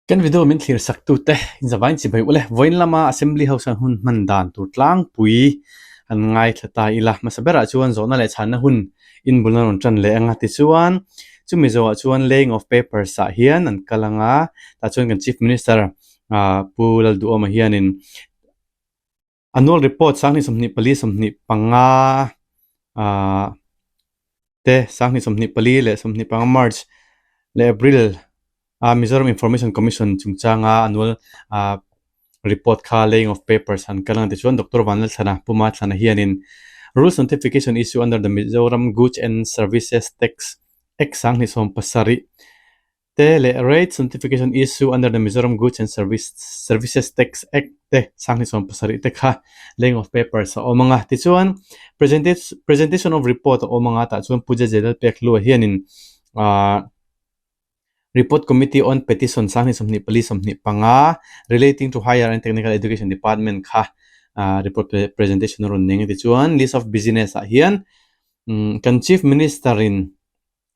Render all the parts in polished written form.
Kan video min thlir sak tute in zavain chibai ule. Vawiin lama Assembly House an hun hman dan tur tlangpui an ngaithla ta ila. Hmasa berah chuan zawhna leh chhanna hun inbul an rawn tan leh ang a. Tichuan, chumi zawhah chuan laying of papers ah hian an kal ang a. Tah chuan kan Chief Minister Pu Lalduhawma hianin Annual report 2024 25 ah te 2024 leh 25 March leh April a Mizoram Information Commission chungchanga annual ah report kha laying of papers han kal ang tichuan Doctor Vanlalthlana Pu Mathlana hianin Rules Notification Issue under the Mizoram Goods and Services Tax Act 2007 te leh Rates Notification Issue under the Mizoram Goods and Services Tax Act te 2017 te kha laying of papers a awm ang a. Tichuan, presentation of report a awm ang a, tah chuan Pu Jeje Lalpekhlua hianin aah Report Committee on Petition 2024 25 relating to Higher and Technical Education Department kha aah report presentation a rawn nei ang a. Tichuan, list of business ah hian kan Chief Minister in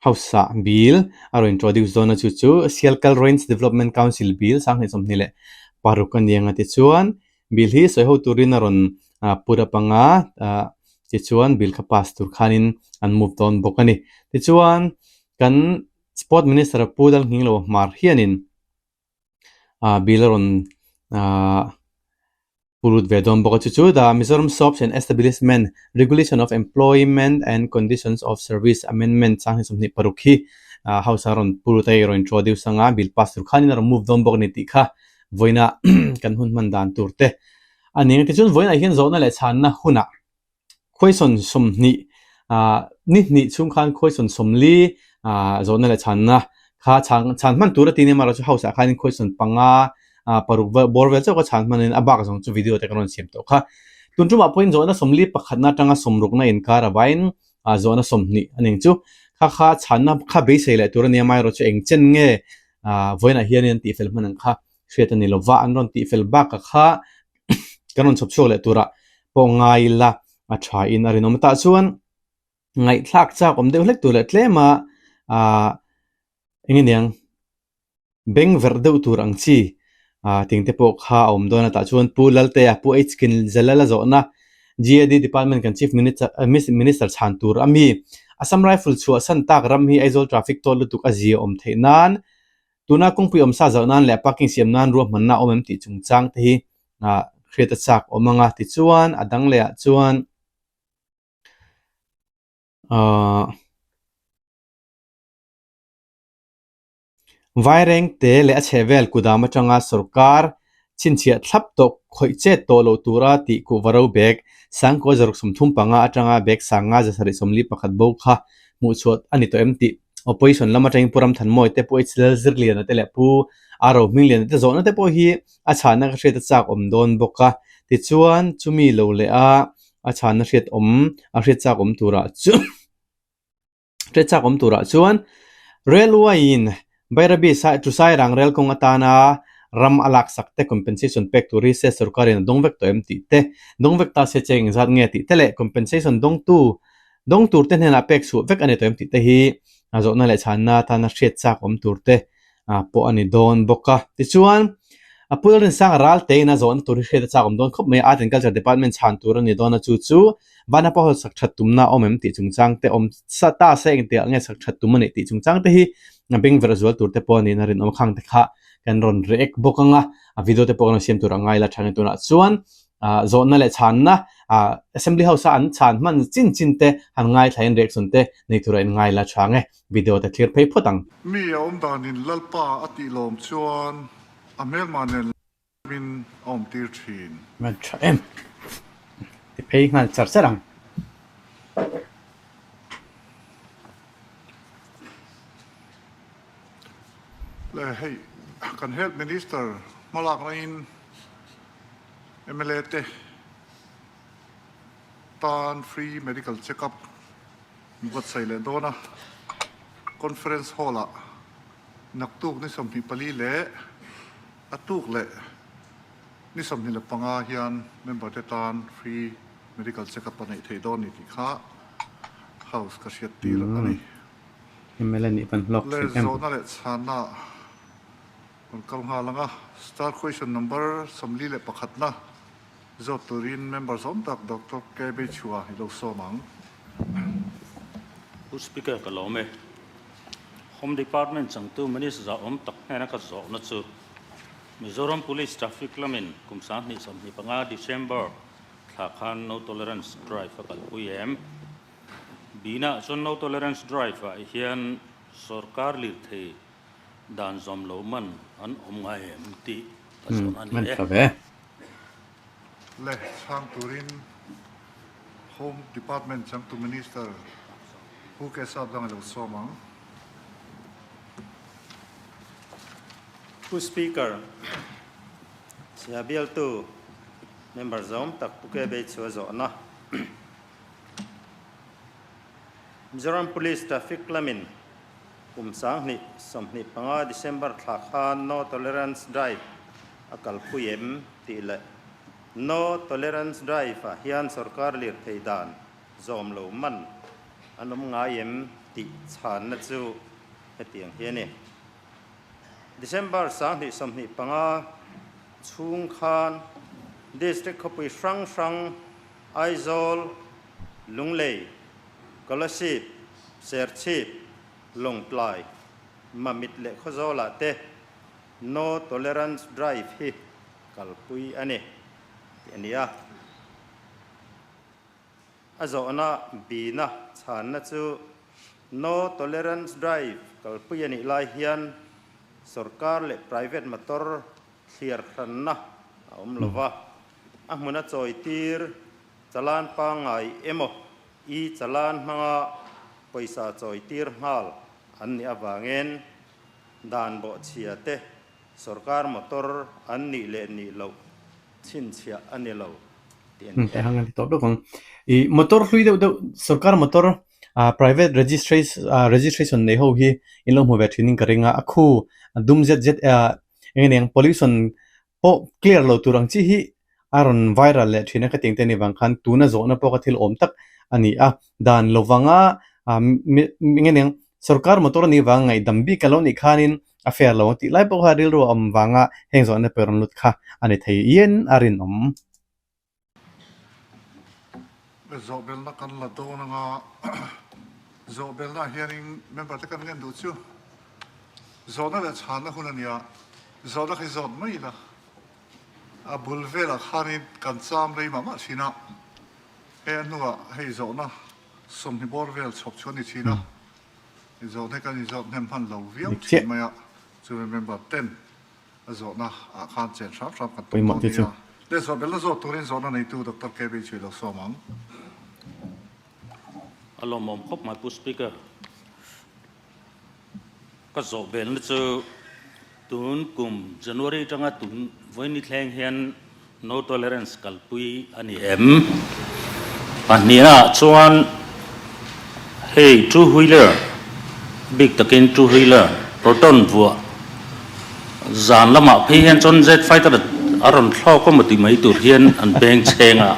House-ah bill a rawn introduce dawn a, chu chu Sialkal Range Development Council Bill 2026 a ni ang a tichuan bill hi sawi ho turin a rawn put up ang a, tichuan bill kha pass tur khanin an move dawn bawk a ni. Tichuan kan Sport Minister Pu Lalnghinglo Hmar hianin bill a rawn Pu lut ve dawn bawk a, chu chu The Mizoram Shops and Establishment Regulation of Employment and Conditions of Service Amendment 2026 hi House a rawn pu lut a, i rawn introduce anga bill pass tur khanin a rawn move dawn bawk a ni tih kha vawiina kan hun hman dan tur te a ni ang. Tichuan vawiinah hian zawhna leh chhanna hunah Khuaisawn 20 ah ni hnih chhung khan khuaisawn 40 ah zawhna leh chhanna kha chhang chhan hman tur a ti nia marawh chu house ah khanin khuaisawn panga ah paruk vel bawr vel chauh kha chhan hmanin a bak zawng chu video te kan rawn siam tawh kha. Tun tumah pawhin zawhna 40 pakhatna atanga sawmrukna inkar avain ah zawhna 20 a ning chu kha kha chhanna kha beisei leh tur a nia marawh chu eng chen nge ah vawiinah hianin an tihfel hman ang kha hriat a ni lova an rawn tihfel bakah kha kan rawn chhawp chhuak leh turah pawh ngai ila a tha in a rinawm a tah chuan ngaihthlak chak awm deuh hlek tur leh tlem a ahh eng nge niang beng verh deuh tur ang chi ah ting te pawh kha a awm dawn a tah chuan Pu Laltea Pu H Kinzalala zawhna GAD department kan chief minister minister chhan tur a mi Assam Rifle chhuah san tak ram hi Aizawl traffic tawt lutuk a zia awm theih nan Tuna kawngpui awmsa zauh nan leh parking siam nan ruahmanna a awm em tih chungchang te hi ah hriat a chak awm ang a. Tichuan a dang leh ah chuan ahh Vairengte leh a chhehvel kudam atanga sawrkar Chhinchhiah thlap tawh khawih chet tawh loh tura tih kuhva ro bag sangkaw zaruk 35 atanga bag sanga 741 bo kha hmuhchhuah a ni tawh em tih opposition lam atangin Pu Ramthanmawi te Pu HL Zirliana te leh Pu Aro Hmingliana te zawhna te pawh hi a chhanna ka hriat a chak awm dawn bawk a. Tichuan chumi lo leh a a chhanna hriat awm a hriat chak awm turah chu. Hre chak awm turah chuan Railway in Bairabi sai chu Sairang rel kawng atana ram a laksak te compensation pek tur hi state sorkar in a dawng vek tawh em tih te, dawng vek ta se che engzat nge tih te leh compensation dawngtu dawng tur te hnenah pek chhuah vek a ni tawh em tih te hi zawhna leh chhanna atana hriat chak awm tur te pawh a ni dawn bawk a. Tichuan, a Pu Lalrinsanga ral tein a zawhna tur hi hriat a chak awm dawn khawp mai a, Art and Culture Department chhan tur a ni dawn a, chu chu Vanapa Hall sak that tumna a awm em tih chungchang te awm sa ta se engtiah nge sak that tum a nih tih chungchang te hi beng verh zual tur te pawh a niin a rinawm khang te kha kan rawn react bawk ang a, a video te pawh kan rawn siam tur a ngai la tha nge tunah chuan zawhna leh chhanna Assembly House a an chhan hman chin chin te han ngaithlain reaction te nei tura in ngai la tha nge. Video te thlir phei phawt ang. Mi a awm danin Lalpa a tih lawm chuan a hmelma nen lamin a awm tir thin. Ngan tha em. Ti phei nghal char char ang. Le hei kan Health Minister hmalakna in mla te tan free medical check up Buatsaih leh dawn a, Conference Hall ah naktuk ni 24 leh a tuk leh ni 25 hian member te tan free medical check up a neih theih dawn ni tih kha House ka hriat tir a ni. MLA nih van hlawk thin em. Zawhna leh chhanna. Rawn kal nghal ang a, Star Question number 41 na zawt turin member zawm tak Doctor K Beichhua i lo sawm ang. Pu Speaker ka lawm e. Home Department changtu Minister zahawm tak hnena ka zawhna chu Mizoram Police Traffic lamin kum 2025 December thla khan No Tolerance Drive a kalpui em? Bina chuan No Tolerance Drive ah hian sorkar lirthei Dan zawm lo man an awm ngai em tih ka zawhna a ni e. Le chhang turin Home Department changtu Minister Pu Kesap dang i lo sawm ang. Pu Speaker, Chhia bialtu member zawm tak Pu Ke Beichhua zawhna Mizoram Police Traffic lamin Kum 2025 December thla khan No Tolerance Drive a kalpui em tih leh No Tolerance Drive ah hian sorkar lirthei dan zawm lo man an awm ngai em tih chhanna chu hetiang hi a ni. December 2025 chhung khan District khawpui hrang hrang Aizawl, Lunglei, Kolasib, Serchhip, Lawngtlai, Mamit leh Khawzawlah te No Tolerance Drive hi kalpui a ni tih a ni a. A zawhna bina chhanna chu No Tolerance Drive kalpui a nih lai hian sorkar leh private motor thliar hranna a awm lo va, a hmuna chawitir chalan pangngai emaw i chalan hmanga pawisa chawitir nghal an nih avangin dan bawhchhia te sorkar motor an nih leh nih loh chhinchhiah a ni lo tih a ni e. Hang a ni tawh bawk ang. I motor hlui deuh deuh sorkar motor private registration nei ho hi in lo hmu ve thin in ka ring a, a khu dum zet zet eng eng pollution pawh clear lo tur ang chi hi a rawn viral leh thin a ka tih ang te ni vang khan tuna zawhna pawh kha thil awm tak a ni a, dan lovanga eng eng sorkar motor a nih vang ngaihdam bik a lo nih khanin a fair lo ang tih lai pawh kha rilru a awm vanga heng zawhna pawh rawn lut kha a ni thei in a rinawm. Zawhbelna kan la dawn anga zawhbelna ah hianin member te kan ngen duh chu zawhna leh chhanna hun a nia, zawhna khi zawt mai ila a bul velah khanin kan cham rei mah mah thin a, hei a hnuah hei zawhna 20 bawr vel chhawp chu a ni thin a, zawhna hi kan inzawt hnem hman lo viau thin mai a, chumi member ten A zawhna ah khan chen hram hram kan tum dawn nia. Le zawh belna zawt turin zawhna neitu Doctor KB chu i lo sawm ang. A lawmawm khawp mai Pu Speaker. Ka zawh belna chu tun kum January atanga tun vawiin ni thleng hian No tolerance kalpui a ni em? Pahnihnaah chuan hei two wheeler, bik takin two wheeler proton vuah zan lamah phei hian chuan jet fighter a rawn thlawk emaw ti mai tur hian an beng chheng a.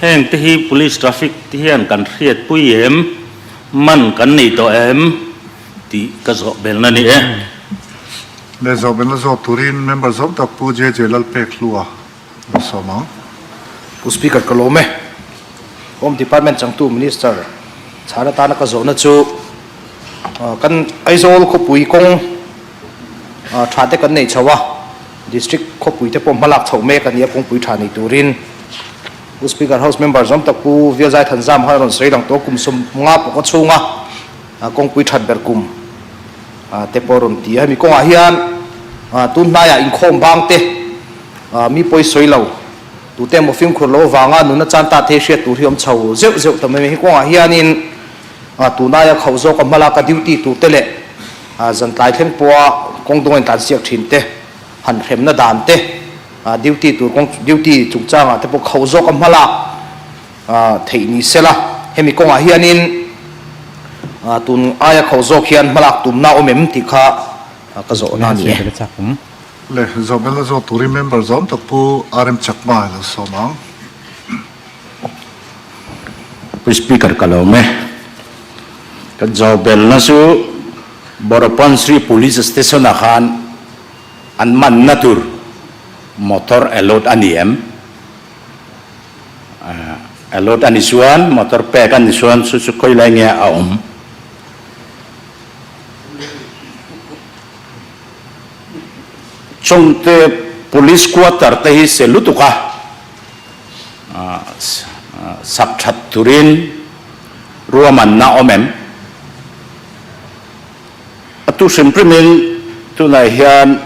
Heng te hi police traffic te hian kan hriatpui em? Man kan nei tawh em? Tih ka zawh belna a ni e. Leh zawhbelna zawt turin member zawm tak Pu JJ Lalpekhlua lo sawm ang. Pu Speaker ka lawm e. Home Department changtu Minister chhan atana ka zawhna chu kan Aizawl khawpui kawng tha te kan nei chho a, District khawpui te pawh hmalak chhoh mek a ni a kawngpui tha nei turin. Pu Speaker House member zawm tak Pu Vialzai Thanzam khan a rawn sawi lang tawh a, kum 50 pawh ka chhunga kawngpui that ber kum. te pawh a rawn ti a, hemi kawngah hian tun hnaiah inkhawm bang te mi pawi sawi lo tute emaw fimkhur lo avanga nuna chan ta te hi hriat tur hi awm chho zeuh zeuh ta mai mai. He kawngah hianin tunaia khauh zawka hmalaka duty tur te leh zan tlai thleng pawha kawng dawng intlan siak thin te han hremna dan te duty tur kawng duty chungchangah te pawh khauh zawka hmalak theih ni sela, hemi kawngah hianin tun aia khauh zawk hian hmalak tumna awm em tih kha ka zawhna a ni e. Le, zawhbelna zawk turin member zawm tak Pu RM Chakma i lo sawm ang. Pu Speaker ka lo awm e. Ka zawhbelna chu Boropansri Police Station ah khan. An manna tur motor allot a ni em? Allot a ni chuan motor pek a ni chuan chu chu khawilai nge a awm? Chawngte Police Quarter te hi se lutuk a sak that turin ruahmanna awm em? A tu hrim hrimin tunah hian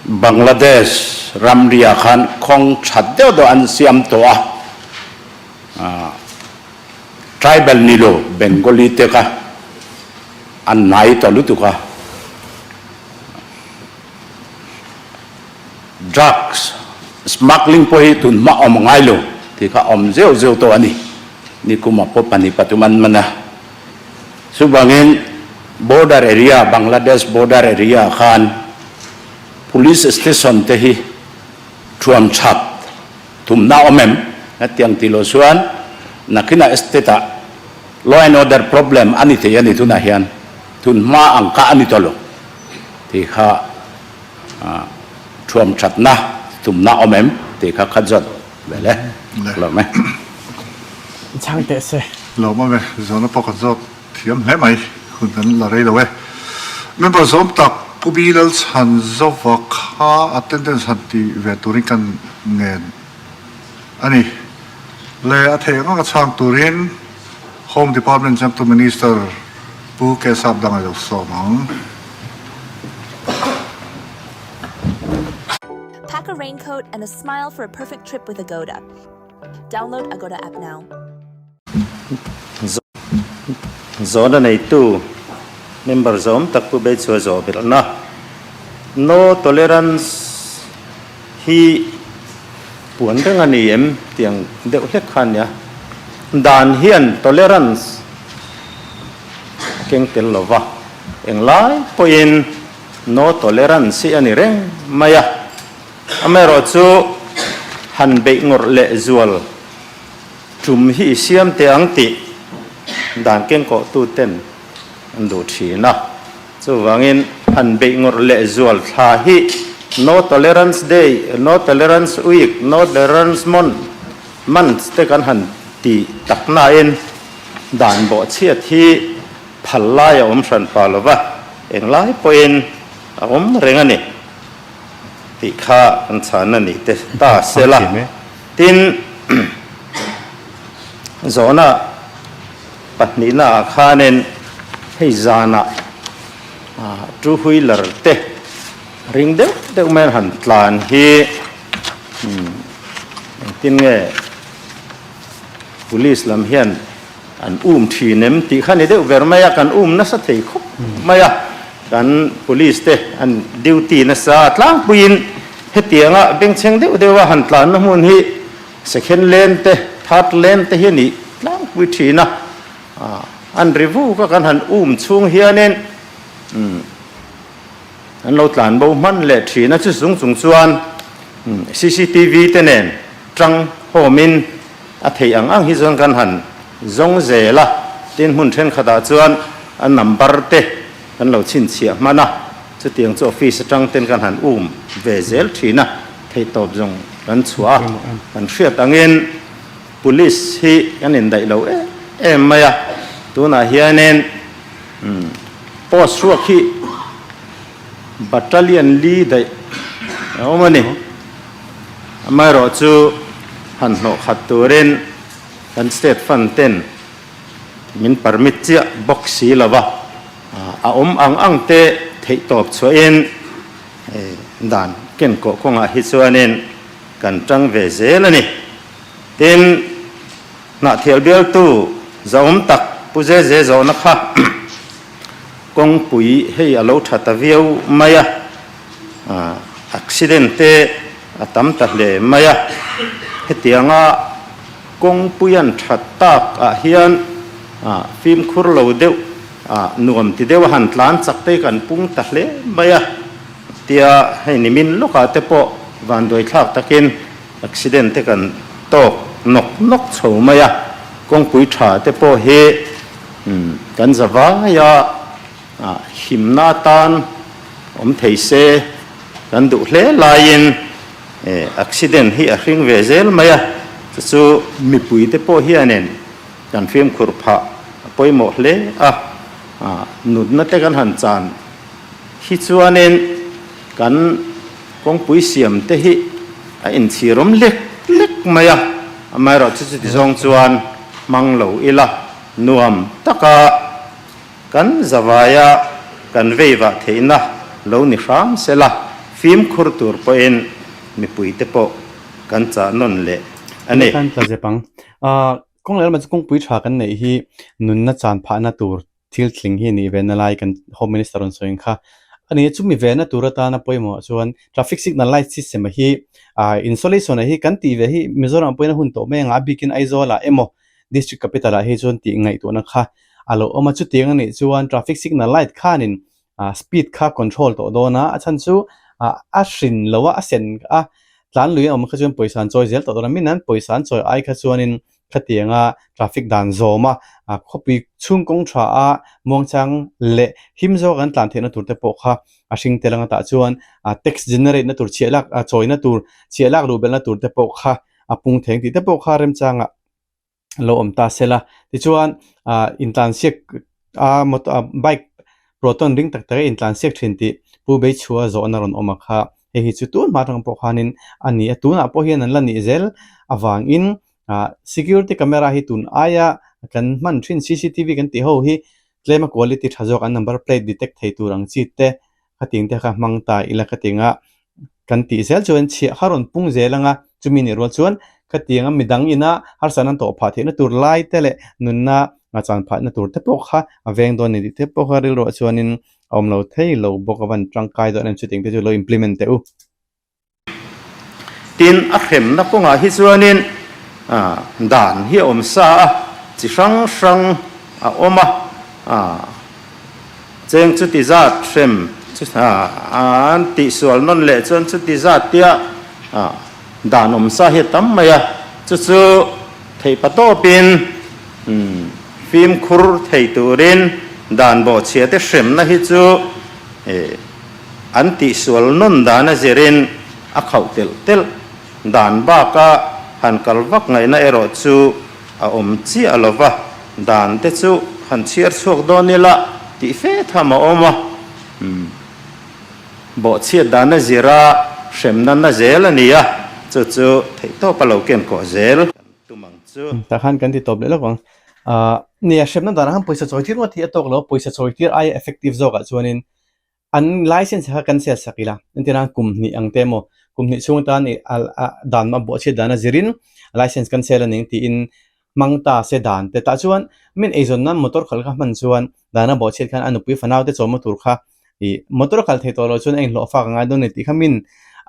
Bangladesh ramriah khan khawng that deuh deuh an siam tawh a, tribal ni lo Bengali te kha an hnai tawh lutuk a, drugs smuggling pawh hi tun hma awm ngai lo tih kha awm zeuh zeuh tawh a ni, nikum ah pawh 2 3 an man a. Chuvangin border area, Bangladesh border area ah khan police station te hi thuam that tumna awm em? Hetiang tih loh chuan nakinah state ah law and order problem a ni thei a ni tunah hian tun hma ang kha a ni tawh lo tih kha thuam thatna tumna awm em tih kha khat zawt Vel e, lawm e. Chhang teh se. Lawm awm e, zawhna pawh kan zawt thiam hle mai, hun kan la rei lo e. Member zawm tak Pu Bi Lalchhan Zova kha attendance han ti ve turin kan ngen a ni. Le a theih ang anga chhang turin Home Department Changtu Minister Pu Kesap Dang a lo sawm ang. Pack a raincoat and a smile for a perfect trip with Agoda. Download Agoda app now. Zawhna neitu member zawm tak Pu Beichhua zawh belhna No tolerance hi puan reng a ni em tiang deuh hlek kha a nia. Dan hian tolerance a keng tel lova englai pawhin No tolerance hi a ni reng mai a, amaherawhchu han beih ngawrh leh zual tum hi i siam teh ang tih dan kengkawhtu ten an duh thin a. Chuvangin han beih ngawrh leh zual thla hi No tolerance day, No tolerance week, No tolerance month, month te kan han ti tak nain dan bawhchhiat hi Phal lai a awm hran pa lo va, englai pawhin a awm reng a ni tih kha kan chhan a ni te ta se la. Tin, zawhna pahnihna ah khanin hei zanah two wheeler te ring deuh deuh mai an han tlan hi engtin nge police lam hian An um thin em tih kha ni deuh ber mai a, kan um nasa thei khawp mai a, kan police te an duty nasa tlangpuiin hetianga bengchheng deuh deuh a han tlanna hmun hi second lane te third lane te hi a nih tlangpui thin a, an ri vuk a kan han um chhung hianin an lo tlan bo hman leh thin a, chu chung chung chuan cctv te nen tang hawmin A theih ang ang hi chuan kan han zawng zel a, tin hmun thenkhatah chuan a number te kan lo chhinchhiah hman a, chutiang chu office atang ten kan han um ve zel thin a, theihtawp zawng kan chhuah a, kan hriat angin police hi kan indaih lo em em mai a, tunah hianin post ruak hi battalion li daih a awm a ni. Amaherawhchu han hnawh khat turin kan state fund ten min permit chiah bawk si lo va, a awm ang ang te theihtawp chhuahin dan kenkawh kawngah hi chuanin kan tang ve zel a ni. Tin, Hnahthial bialtu zahawm tak Pu Zeze zawhna kha kawngpui hei a lo tha ta viau mai a. Accident te a tam ta hle mai a, hetianga kawngpui an that tak ah hian fimkhur lo deuh nuam ti deuh a han tlan chak te kan pung ta hle mai a, tia hei nimin lawkah te pawh vanduai thlak takin accident te kan tawk nawk nawk chho mai a, kawngpui tha te pawh hi kan za vai a himna tan. awm thei se kan duh hle laiin accident hi a hring ve zel mai a, chu chu mipuite pawh hianin kan fimkhur phah a pawimawh hle a, nutna te kan han chan hi chuanin kan kawngpui siam te hi a inchhirawm lek lek mai a, amaherawhchu chuti zawng chuan hmang lo ila nuam taka Kan zavaia kan veivah theihna lo ni hram sela, fimkhur tur pawhin mipuite pawh kan chah nawn leh a ni. Kan tla zep ang. Kawng leh lamah chu kawngpui tha kan neih hi nunna chan phahna tur thil tling hi nih vena lai kan Home Minister rawn sawi ang kha a ni a. Chumi vena tur atana pawimawh chuan traffic signal light system a hi installation a hi kan tih ve hi Mizoram ah pawhin a hun tawh mai ang a, a bikin Aizawl ah emaw District capital ah hi chuan tih ngaihtuahna kha a lo awm a, chutiang a nih chuan traffic signal light khanin ah speed kha control tawh dawn a, a chhan chu ah a hrin lo a, a sen a, tlan lui a awm kha chuan pawisa an chawi zel tawh dawn a, min an pawisa an chawi ai kha chuanin khatianga traffic dan zawm a, ah khawpui chhung kawng tha a muangchang leh him zawk an tlan theihna tur te pawh kha a hring tel anga tah chuan ah tax generate na tur chhiah lak ah chawina tur chhiah lak luh belhna tur te pawh kha a pung theng tih te pawh kha remchangah lo awm ta sela tichuan ah intlansiak a motor ah bike proton ring tak tak a intlansiak thin tih pu Beichhua zawhna rawn awm a kha hei hi chu tun hma atang pawh khanin a ni a tunah pawh hian an la nih zel avangin ah security camera hi tun aia kan hman thin cctv kan tih ho hi tlema quality tha zawk an number plate detect thei tur ang chi te Khating te kha hmang ta ila khatinga kan tih zel chuan chhiah kha rawn pung zel anga chumi nih rual chuan khatianga midang ina harsatna an tawh phah theihna tur lai te leh nunna chan phahna tur te pawh kha a veng dawn a ni tih te pawh kha rilruah chuanin a awm lo thei lo bawk a van tangkai dawn em chutiang te chu lo implement teh u. Tin, a hremna kawngah hi chuanin dan hi a awm sa a, chi hrang hrang a awm a, cheng chuti zat hrem chu an tihsual nawn leh chuan chuti zat tia dan awm sa hi a tam mai a, chu chu theihpa tawpin fimkhur thei turin dan bawhchhiate hremna hi chu An tihsual nawn dan a zirin a khauh telh telh dan baka han kal vak ngaihna erawh chu a awm chiah lo va, dan te chu han chhiar chhuak dawn ila tih fe tham a awm a. Umm. Bawhchhiat dan a zira hremna na zel a ni a, chu chu theihtawp a lo ken kawh zel kan tum ang chu. Tah khan kan ti tawp leh lawk ang. Ahh, nia hremna danah khan pawisa chawi tir ngawt hi a tawk lo, pawisa chawi tir aia effective zawkah chuanin An license kha cancel sak ila, entirna kum hnih ang te emaw, kum hnih chhung atan i a dan a buahchhiat dan a zirin license cancel a ning tiin hmang ta se dan te tah chuan min eizawn nan motor khalh kha hman chuan dan a buahchhiat khan a nupui fanau te chawmna tur kha i motor a khalh thei tawh loh chuan a inhlawh fak a ngai dawn a ni tih kha min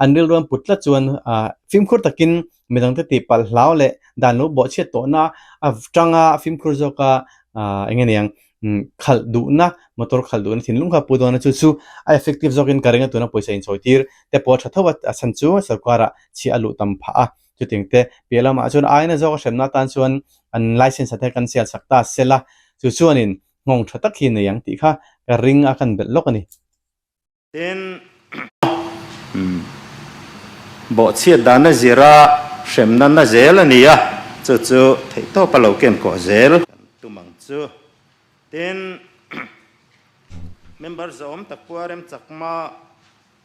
an rilru an put tlat chuan ah fimkhur takin midang te tih palh hlau leh dan lo buahchhiat tawhna a tanga fimkhur zawka ah eng nge niang khalh duhna motor khalh duhna thinlung kha pu dawn a chu chu a effective zawkin ka ring a tuna pawisa inchawi tir te pawh a tha tho a a chhan chu sorkar ah chhiah a luh tam phah a chutiang te piah lamah chuan aina zawk a hremna atan chuan an license ah te kan sial chak ta sela chu chuanin nghawng tha tak hi nei ang tih kha ka ring a kan belh lawk a ni. Tin, bawhchhiat dana zira hremna na zel a ni a, chu chu theihtawp a lo ken kawh zel kan tum ang chu. Tin, member zawm tak pua remchakma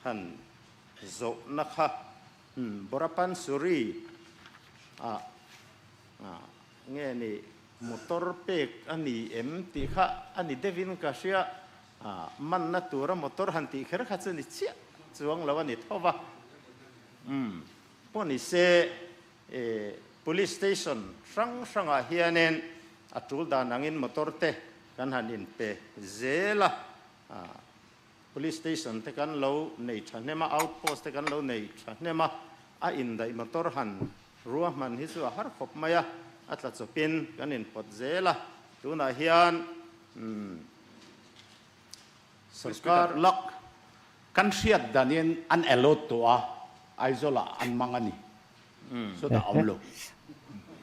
han zawhna kha Borapansuri ah nge ni motor pek a ni em tih kha a ni deuhin ka hria. A manna tura motor han tih kher kha chu ni chiah chuang lo a ni tho va. Umm, pawh ni se e Police Station hrang hrangah hianin a tul dan angin motor te kan han inpe zel a, Police Station te kan lo nei thahnem a, Outpost te kan lo nei thahnem a, a indaih motor han ruahman hi chu a har khawp mai a, a tla chawpin kan inpawt zel a, tunah hian umm Sorkar lak kan hriat danin an allot tawh a, Aizawl ah an mang a ni. Sawtah a awm lo.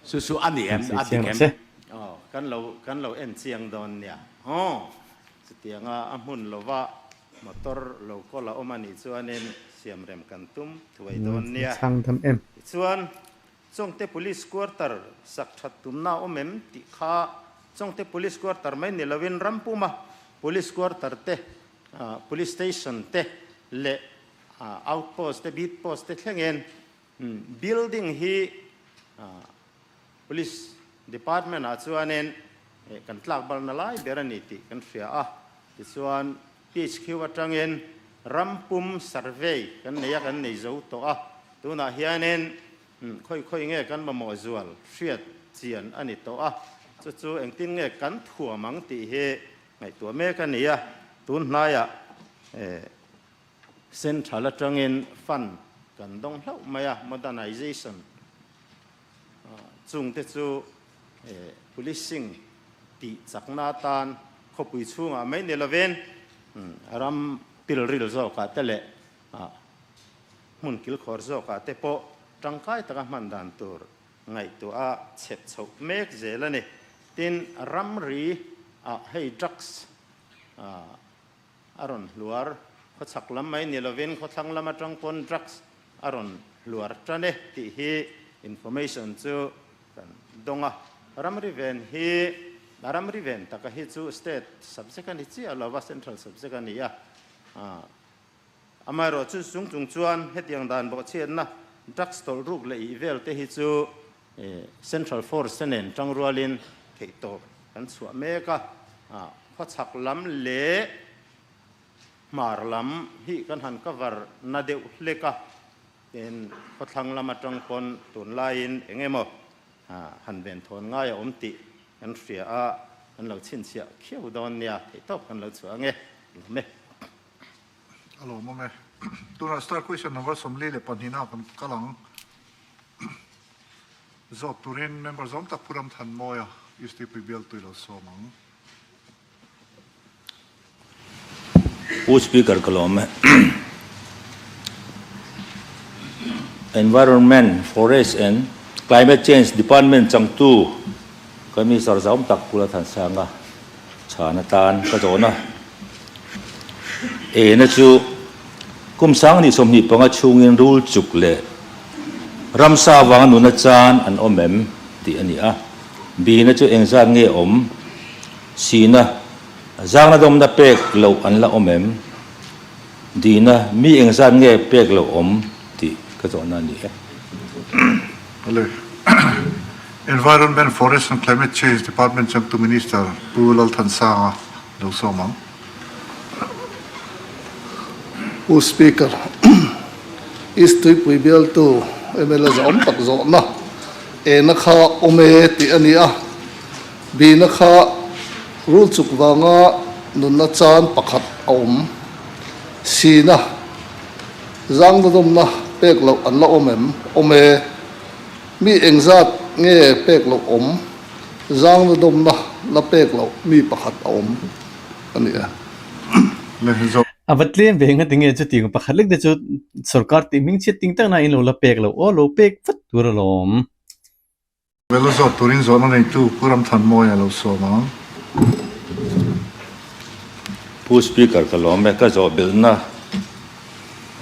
Chu chu a ni em? A dik em? Aw, kan lo kan lo en chiang dawn nia. Aw, chutianga a hmun lova. Motor lo kawl a awm a nih chuanin siamrem kan tum thuai dawn nia. Chhang dam em? Tichuan, Chawngte Police Quarter sak that tumna a awm em tih kha Chawngte Police Quarter mai ni loin rampuma Police Quarter te, Police Station te leh Outpost te, Beat Post te thlengin building hi Police Department ah chuanin kan tlak balna lai ber a ni tih kan hria a, tichuan PHQ atangin ram pum survey kan nei a, kan nei zo tawh a, tunah hianin khawi khawi nge kan mamawh zual hriat chian a ni tawh a, chu chu engtin nge kan thuam ang tih hi ngaihtuah mek a ni a, tun hnaiah Central atangin fund kan dawng hlauh mai a, modernization Chungte chu policing tih chakna atan khawpui chhungah mai ni lovin ram pilril zawkah te leh hmun kilkhawr zawkah te pawh tangkai taka hman dan tur ngaihtuah a chhep chhoh mek zel a ni. Tin, ramri ah hei drugs A rawn hluar khawchhak lam mai ni lovin khawthlang lam atang pawn drugs a rawn hluar tan e tih hi information chu kan dawng a. Ramri ven hi a ramri ven taka hi chu state subject a ni chiah lo va, central subject a ni a. Amaherawh chu chung chung chuan hetiang dan bawhchhiatna drugs tawlh ruk leh ih vel te hi chu Central Force te nen tangrualin theihtawp kan chhuah mek a, khawchhak lam leh hmar lam hi kan han cover na deuh hlek a, tin khawthlang lam atang pawn tunlaiin eng emaw han venthawn ngai a awm tih kan hria a, kan lo chhinchhiah khiau dawn nia, theihtawp kan lo chhuah ange, lawm e. A lawmawm e. Tunah star question number 42 ah kan kal ang. Zawt turin member zawm tak Pu Ramthanmawia East Tupui bial tui lo sawm ang. Pu Speaker ka lawm e. Environment, Forest and Climate Change Department changtu ka Minister zawm tak Pu Lalthansanga chhan atan ka zawn a. Ena chu kum 2025 chhungin rul chuk leh ramsa avanga nuna chan an awm em tih a ni a. Bina chu engzat nge awm? Sina zangna dawmna pek loh an la awm em? Dina mi engzat nge pek loh awm tih ka zawhna a ni e. Awle. Environment, Forest and Climate Change Department changtu Minister Pu Lalthansanga lo sawm ang. Pu Speaker, East Tuipui bialtu mla zawm tak zawhna ena kha awm e tih a ni a, bina kha rul chuk vanga nunna chan pakhat a awm. Sina zangdawmna pek loh an la awm em? Awm e. Mi engzat nge pek loh awm? Zangna dawmna la pek loh mi pakhat a awm a ni e. A va tlem ve nga tinge chutiang pakhat lek te chu sorkar tih hming chhiat ting tak na in lo la pek loh aw lo pek vat tur alawm. Vela zawt turin zawhna neitu Pu Ramthanmawia lo sawm ang. Pu Speaker ka lawm e, ka zawh belhna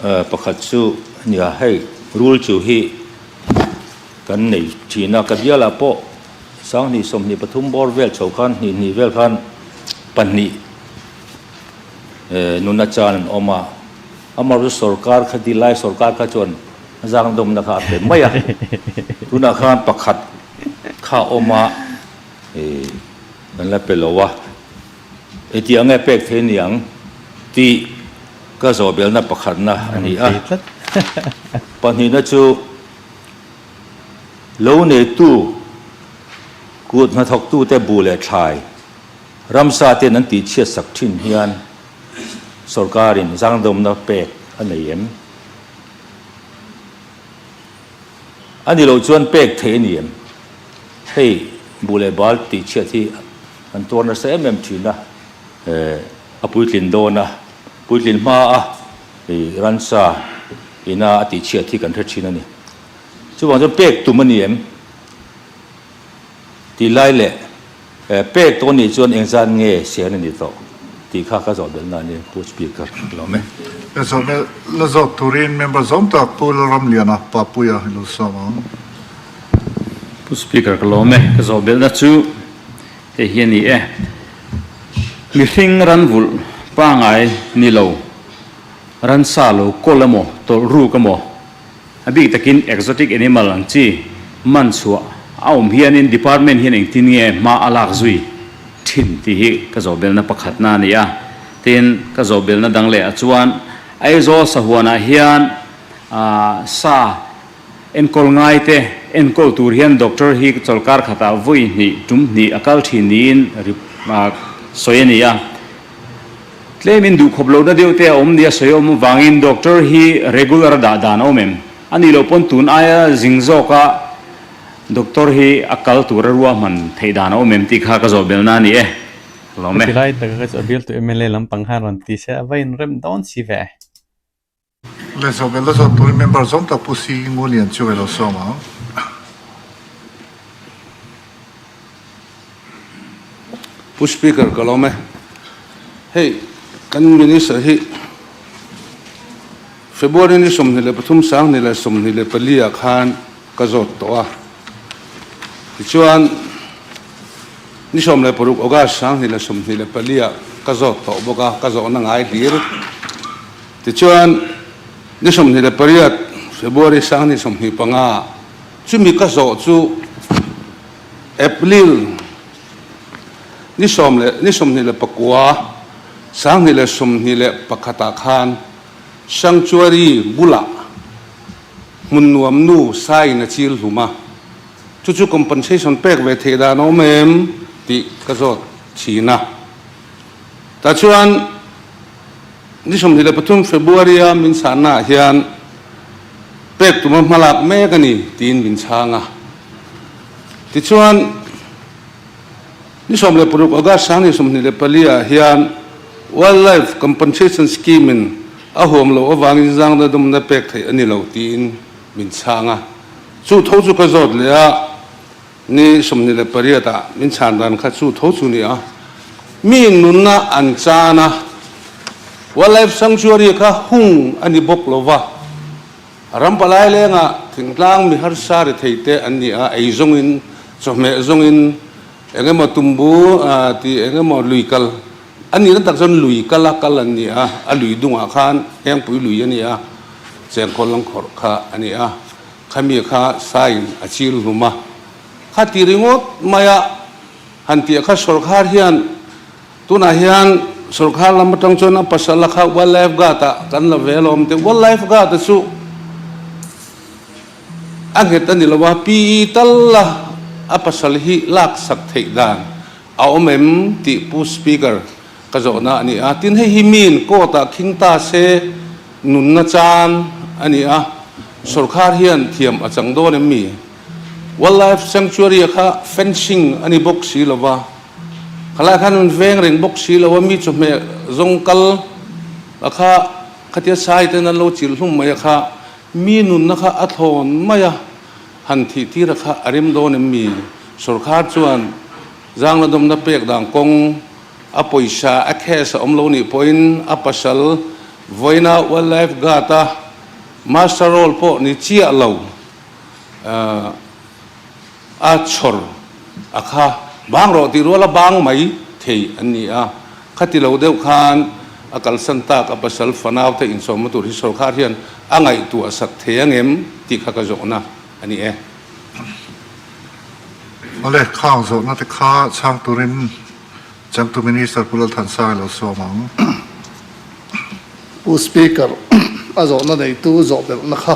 pakhat chu nia hei rul chu hi kan nei thin a, ka bialah pawh 2023 bawr vel chho khan hnih hnih vel khan pahnih nuna chan an awm a, amaherawhchu sorkar kha ti lai sorkar kha chuan zang dawmna kha a pe mai a, tunah khan pakhat kha a awm a kan la pe lo a, hetiang nge pek thei niang tih ka zawhbelna pakhatna a ni a, pahnihna chu. Lo neitu kut hnathawktute bu leh thlai ramsa ten an tihchhiat sak thin hian sorkarin zangdawmna pek a nei em? A ni loh chuan pek theih a ni em? Hei bu leh bal tihchhiat hi an tuar nasa em em thin a, a puitlin dawn a, puitlin hma a ransa ina a tihchhiat hi kan hre thin a ni. Chuvang chuan pek tum a ni em? Tih lai leh pek tawh a nih chuan engzat nge sian a ni tawh? Tih kha ka zawh belhna a ni, Pu Speaker. Lawm e. Ka zawh belh la zawk turin member zawm tak Pu Lalramliana Papuia i lo sawm ang. Pu Speaker ka lawm e. Ka zawh belhna chu hei hi a ni e. Mihring ranvulh pangai ni lo, ransa lo kawl emaw, tawlh ruk emaw, A bik takin exotic animal ang chi man chhuah a awm hianin department hian engtin nge hma a lak zui thin tih hi ka zawhbelna pakhatna a ni a. Tin, ka zawhbelna dang leh ah chuan Aizawl sahuanah hian sa enkawl ngai te enkawl tur hian doctor hi chawlkar khatah vawi hnih tum hnih a kal thin niin sawi a ni a. Tlemin duhkhawp lohna deuh te a awm nia sawi awm avangin doctor hi regular a dah dan a awm em? A nih loh pawn tun aia zing zawka doctor hi a kal tura ruahman theih dan a awm em tih kha ka zawh belna a ni e. Ka lawm e. Heti lai taka ka chu a bialtu mla lampang khan rawn ti se a va inrem dawn si ve. Le zawh la zawh turin member zawng tak Pu Si Ngulian chu i lo sawm ang. Pu Speaker ka lawm e. Hei kan Minister hi February ni 23 2024 ah khan ka zawt tawh a. Tichuan ni 16 August 2024 ah ka zawt tawh bawk a, ka zawhna ngai hlir. Tichuan, ni 28 February 2025 chumi ka zawh chu April ni sawm leh ni 29 2021 ah khan Sanctuary bulah hmun nuam nu saiin a chil hlum a, chu chu compensation pek ve theih dan a awm em tih ka zawt thin a. Tah chuan Ni 23 February a min chhanna ah hian pek tuma hmalak mek a ni tiin min chhang a. Tichuan, ni 16 August 2024 ah hian Wildlife Compensation Scheme in a huam loh avangin zangna dumna pek theih a ni lo tiin min chhang a. Chu tho chu ka zawt leh a. Ni 28 ah min chhan dan kha chu tho chu ni a, mi nunna an chan a, Wildlife Sanctuary kha hung a ni bawk lo va, ram palai lengah thingtlang mi harsa ri thei te an ni a, ei zawngin, chawhmeh zawngin, eng emaw tumbu tih eng emaw lui kal a nihna tak chuan lui kal a kal an ni a, a lui dungah khan hengpui lui a ni a, chengkawl lang khawrh kha a ni a. Khami kha sain a chil hlum a, kha ti ringawt mai a, han tih kha sawrkhar hian tunah hian sawrkhar lam atang chuan a pasal a kha wildlife guard ah kan la ve alawm tih wildlife guard a chu a nghet a ni lo a, PE tal a a pasal hi lak sak theih dan a awm em tih Pu Speaker ka zawhna a ni a, tin hei hi miin court ah khing ta se Nunna chan a ni a, sorkar hian thiam a chang dawn em mi? Wildlife Sanctuary a kha fencing a ni bawk si lo va, khalai khan an veng reng bawk si lo a, mi chawhmeh zawng kal a kha khatia sai ten an lo chilh hlum mai a kha, mi nunna kha a thlawn mai a, han thih tir a kha a rem dawn em mi? Sorkar chuan zangna dawmna pek dan kawng a pawisa a case a awm lo nih pawhin a pasal Vawiina Wildlife Guard a master role pawh ni chiah lo a chhawr a kha bang rawh tih ruala bang mai thei an ni a, khati lo deuh khan a kalsan tak a pasal fanau te insawmna tur hi sawrkhar hian a ngaihtuah sak thei angem tih kha ka zawhna a ni e. Awle, khang zawhna te kha chhang turin Changtu Minister Pu Lalthansanga lo sawm ang. Pu Speaker, a zawhna neitu zawh belhna kha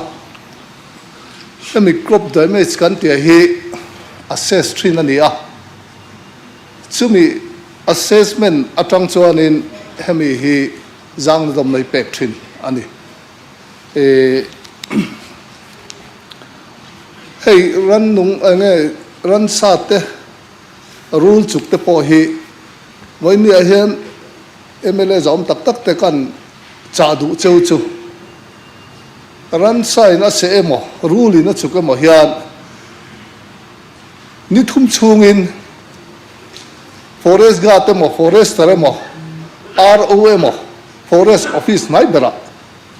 hemi crop damage kan tih hi assess thin a ni a, chumi assessment atang chuanin hemi hi zangna dawmna hi pek thin a ni. Hei rannung enge ransa te Rul chuk te pawh hi vawinia hian mla zawm tak tak te kan chah duh cheu chu ransa in a seh emaw rul in a chuk emaw hian ni thum chhungin forest guard emaw forester emaw. RO emaw Forest Office hnai berah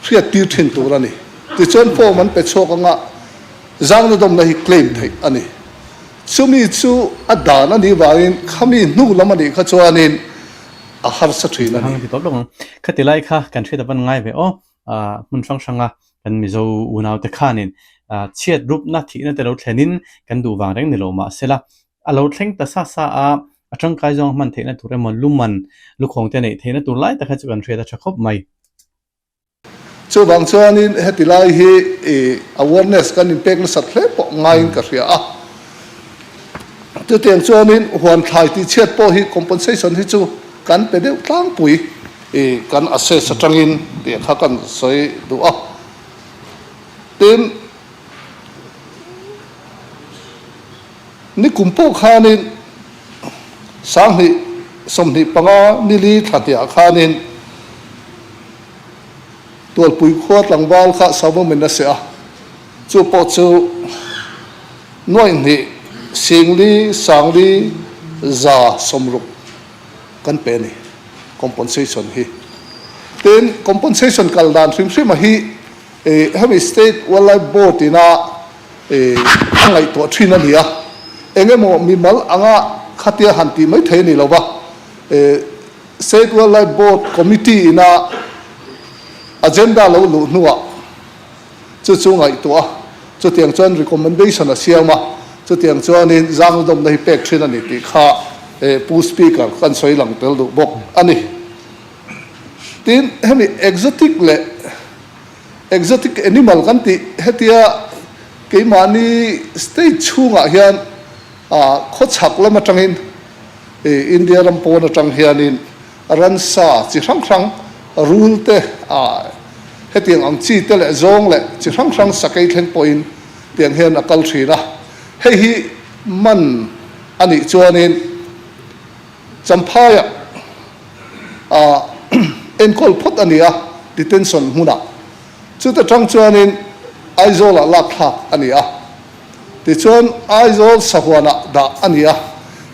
hriat tir thin tur a ni. Tichuan form an pe chhuak anga zangna dawmna hi claim theih a ni. Chumi chu a dan a nih vangin khami hnu lam a nih kha chuanin a harsa thin a ni. Hang ti tawp lawk ang. Khati lai kha kan hriat avan ngai ve aw. Hmun hrang hranga kan Mizo unaute khanin chhiat rupna thihna te lo thlenin kan duh vang reng ni lo mahsela a lo thleng ta sa sa a, a tangkai zawng hman theihna tur emaw luman lukhawng te neih theihna tur lai tak hi chu kan hriat a tha khawp mai. Chuvang chuanin heti lai hi awareness kan inpek nasat hle pawh ngaiin ka hria a. Chutiang chuanin huan thlai tihchhiat pawh hi compensation hi chu kan pe deuh tlangpui kan assess atangin tih kha kan sawi duh a. Tin, nikum pawh khanin 2025 nili thla hniah khanin Tualpui khua tlangval kha Savawmin a seh a, chu pawh chu nuaihnih singli sangli 160 kan pe a ni, compensation hi. Tin, compensation kal dan hrim hrim a hi hemi State Wildlife Board ina a ngaihtuah thin a ni a, eng emaw mimal anga khatia han tih mai thei a ni lo va, State Wildlife Board Committee ina agenda lo luh hnuah chu chu ngaihtuah a, chutiang chuan recommendation a siam a, chutiang chuanin zangdawmna hi pek thin a ni tih kha Pu Speaker kan sawi lang tel duh bawk a ni. Tin, hemi exotic leh exotic animal kan tih hetia keimahni state chhungah hian khawchhak lam atangin India ram pawn atang hianin ransa chi hrang hrang, rul te, hetiang ang chi te leh zawng leh chi hrang hrang sakei thleng pawhin tiang hian a kal thin a. Hei hi man a nih chuanin Champhaiah enkawl phawt a ni a, detention hmunah. Chuta tang chuanin Aizawlah lak thlak a ni a. Tichuan, Aizawl sahuanah dah a ni a,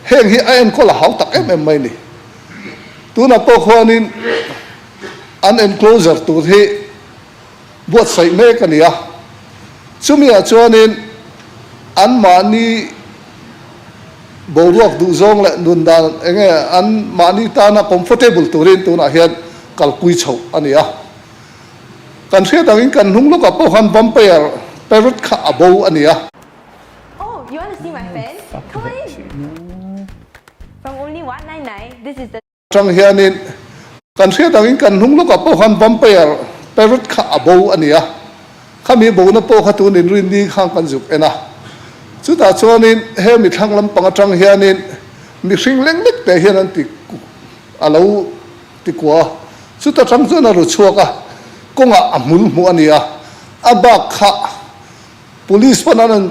heng hi a enkawl a hau tak em em mai ni. Tunah pawh khuanin an enclosure tur hi buatsaih mek a ni a, chumiah chuanin anmahni boruak duhzawng leh nun dan eng nge anmahni tana comfortable turin tunah hian kalpui chhoh a ni a. Kan hriat angin kan hnung lawkah pawh khan vampire parrot kha a bo a ni a. Oh, you want to see my fan? Come on in! From only 199, this is the. Atang hianin kan hriat angin kan hnung lawkah pawh khan vampire parrot kha a bo a ni a. Khami bona pawh kha tun inrinni khan kan zuk en a. Chutah chuanin he mithlang lampang atang hianin mihring leng lek te hian an ti a lo Tikua, chuta tang chuan a ru chhuak a, kawngah a hmul hmuh a ni a, a bak kha Police pawn an rawn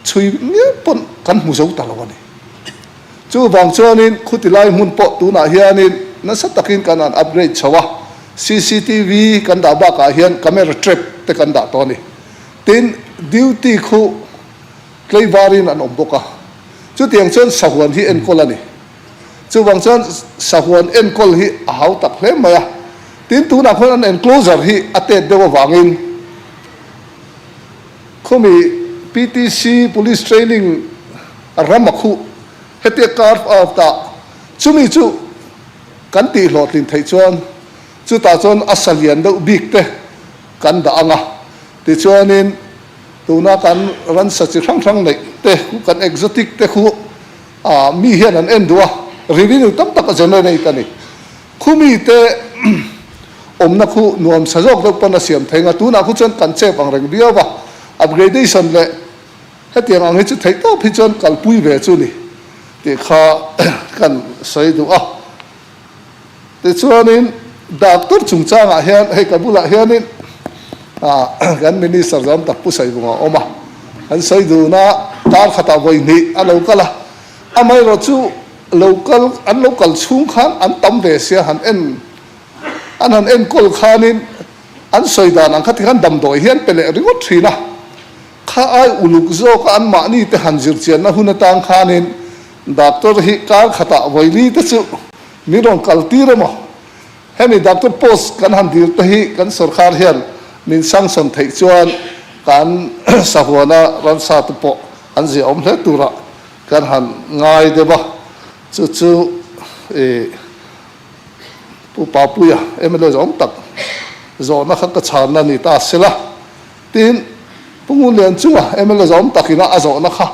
chhui miau pawn kan hmu zo ta lo a ni. Chuvang chuanin khuti lai hmun pawh tunah hianin nasa takin kan han upgrade chho a, cctv kan dah bakah hian camera trap te kan dah tawh a ni. Tin, duty khu tleivarin an awm bawk a, chutiang chuan sahuan hi enkawl a ni. Chuvang chuan sahuan enkawl hi a hau tak hle mai a, tin tunah khuan an enclosure hi a tet deuh avangin khumi PTC Police Training ram a khuh hetia carve out a, chumi chu kan tih hlawhtlin theih chuan chutah chuan a sa lian deuh bik te kan dah ang a, tichuanin tuna kan ransa chi hrang hrang neih te khu kan exotic te khu A mi hian an en duh a, revenue tam tak a generate a ni. Khu mite awmna khu nuam sa zawk deuh pawn a siam thei nga, tunah khu chuan kan chep ang reng viau va, upgradation leh hetiang ang hi chu theih tawp hi chuan kalpui ve chu ni tih kha kan sawi duh a. Tichuanin doctor chungchangah hian hei ka bulah hianin kan minister zawm tak Pu Saivunga a awm a, kan sawi dun a, kar khatah vawi hnih a lo kal a, amaherawh chu lo kal an lo kal chhung khan an tam ve sia han en an han enkawl khanin an sawi dan ang kha tikhan damdawi hi an pe leh ringawt thin a, kha ai uluk zawka anmahni te han zirchianna hun atang khanin doctor hi kar khatah vawi li te chu Min rawn kal tir emaw? Hemi doctor post kan han dil te hi kan sorkar hian min sanction theih chuan kan sahuana ransa te pawh an ziahawm hle turah kan han ngai deuh a, chu chu i Pu Papuia mla zawng tak zawhna kha ka chhanna ni ta sela, tin Pu Ngunlianchunga mla zawng takina a zawhna kha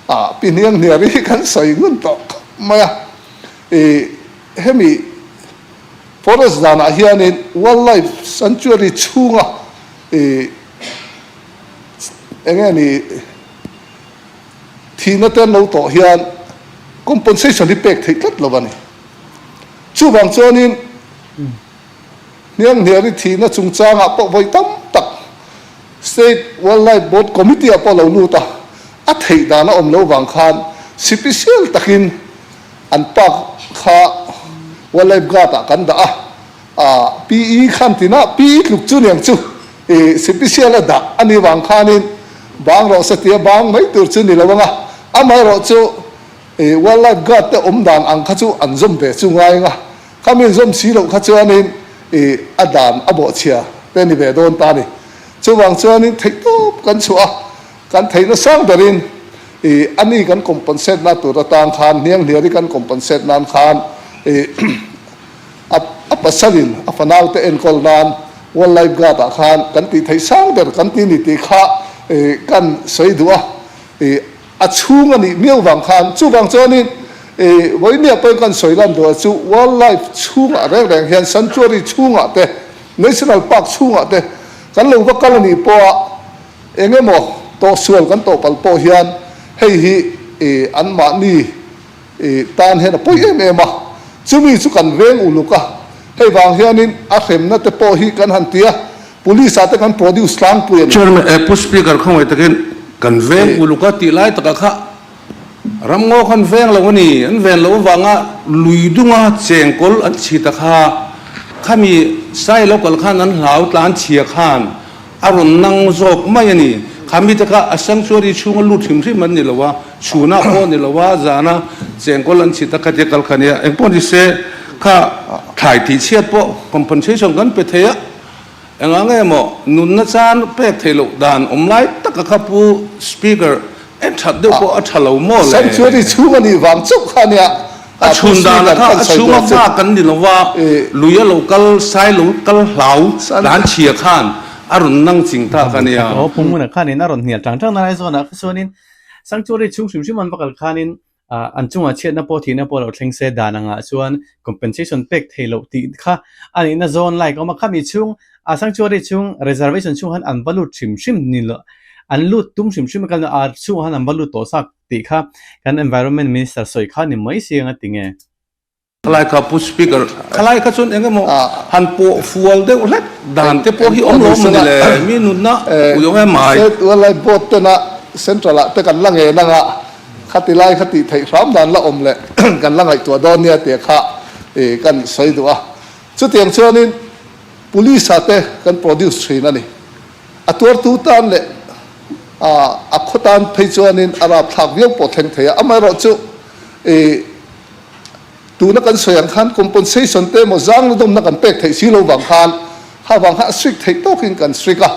ah pi hniang hniar hi kan sawi ngun tawh khawp mai a, i hemi forest danah hianin wildlife sanctuary chhunga i eng nge ni thihna te an lo tawh hian compensation hi pek theih tlat lo a ni. Chuvang chuanin hnianghniari thihna chungchangah pawh vawi tam tak State Wildlife Board Committee ah pawh lo lut a, a theih dan a awm lo vang khan sipisial takin an park kha Wildlife Guard ah kan dah a, PE khan tinah PE tluk chu niang chu i sipisial a dah a nih vang khanin bang rawh se tia bang mai tur chu ni lo ang a, amaherawh chu I wildlife guard te awm dan ang kha chu an zawm ve chu ngai anga, khami an zawm si loh kha chuanin i a dan a bawhchhia te ni ve dawn ta a ni. Chuvang chuanin theihtawp kan chhuah a, kan theihna sang berin i a ni kan compensate na tur atang khan hnianghniar i kan compensate nan khan i a a pasalin a fanau te enkawl nan wildlife guard ah khan kan tih theih sang ber kan ti ni tih kha i kan sawi duh a i A chhung a nih miau vang khan chuvang chuanin i vawinia pawhin kan sawi lan duh chu wildlife chhungah reng reng hian sanctuary chhungah te national park chhungah te kan lo va kal a nih pawha eng emaw tawhsual kan tawh palh pawh hian hei hi i anmahni i tan hian a pawi em em a, chumi chu kan veng uluk a, hei vang hianin a hremna te pawh hi kan han ti a, Police ah te kan produce tlangpui a ni. Chairman, eh Pu Speaker khawngaih takin kan veng uluk a tih lai takah kha ramngaw khan veng lo a ni, an ven loh avanga lui dunga chengkawl an chhi ta kha, khami sai lo kal khan an hlau tlan chhia khan A rawn nang zawk mai a ni. Kha mite kha a sanctuary chhunga lut hrim hrim an ni lo a, chhunah pawh a ni lo a, zana chengkawl an chhit a khatia kal kha nia. Engpawh ni se kha thlai tih chhiat pawh compensation kan pe thei a, engah nge maw nunna chan pek theih loh dan awm lai taka kha Pu Speaker en that deuh pawh a tha lo maw le. Sanctuary chhung a nih vang chauh kha nia. A chhun dan kha a chhunga vak an ni lo va, lui a lo kal, sai lo kal hlau tlan chhia khan a rawn nang ching ta kha nia. Aw Pungmuna khanin a rawn hnial tang tang na lai zawnah kha chuanin Sanctuary chhung hrim hrim an va kal khanin an chungah chhiatna pawh thihna pawh lo thleng se dan angah chuan compensation pek thei loh tih kha a nihna zawn lai ka awm a, khami chhung a Sanctuary chhung reservation chhung khan an va lut hrim hrim ni lo an lut tum hrim hrim a kalna a chhungah khan an va lut tawh sak. Tih kha kan Environment Minister sawi kha ni mai si anga ti nge? Khalai kha Pu Speaker, khalai kha chuan eng emaw han pawh fual deuh hlek dan te pawh hi awm lo maw ni le, mi nunna ui awm em mai. State Wildlife Board tena Central ah te kan la ngen anga khati lai kha tih theih hram dan la awm leh kan la ngaihtuah dawn nia tih kha kan sawi duh a. Chutiang chuanin Police ah te kan produce thin a ni. A tuartu tan leh a khaw tan phei chuanin a rapthlak viau pawh thleng thei a, amaherawhchu ih tuna kan sawi ang khan compensation te emaw zang na dawmna kan pek theih si lo vang khan kha vang khan a strict theih tawkin kan strict a,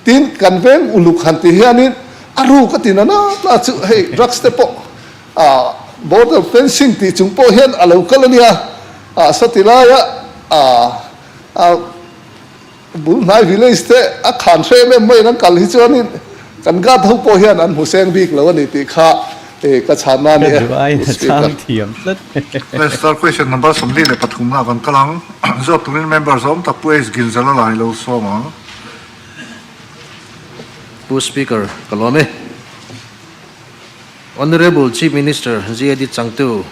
tin kan veng uluk han ti hianin a ruk a ti na na na chu hei drugs te pawh ah border fencing tih chung pawh hian a lo kal a nia, ah sawti laia ah ah. Bulhnai village te a khan hre em em maiin an kal hi chuanin kan guard ho pawh hian an hmu seng bik lo a ni tih kha ka chhanna a ni e, Pu Speaker. Let's start question number 43 na kan kal ang. Zawt turin member zawm tak Pu H Ginzala lai lo sawm ang. Pu Speaker, ka lawm e. Honourable Chief Minister GAD Changtu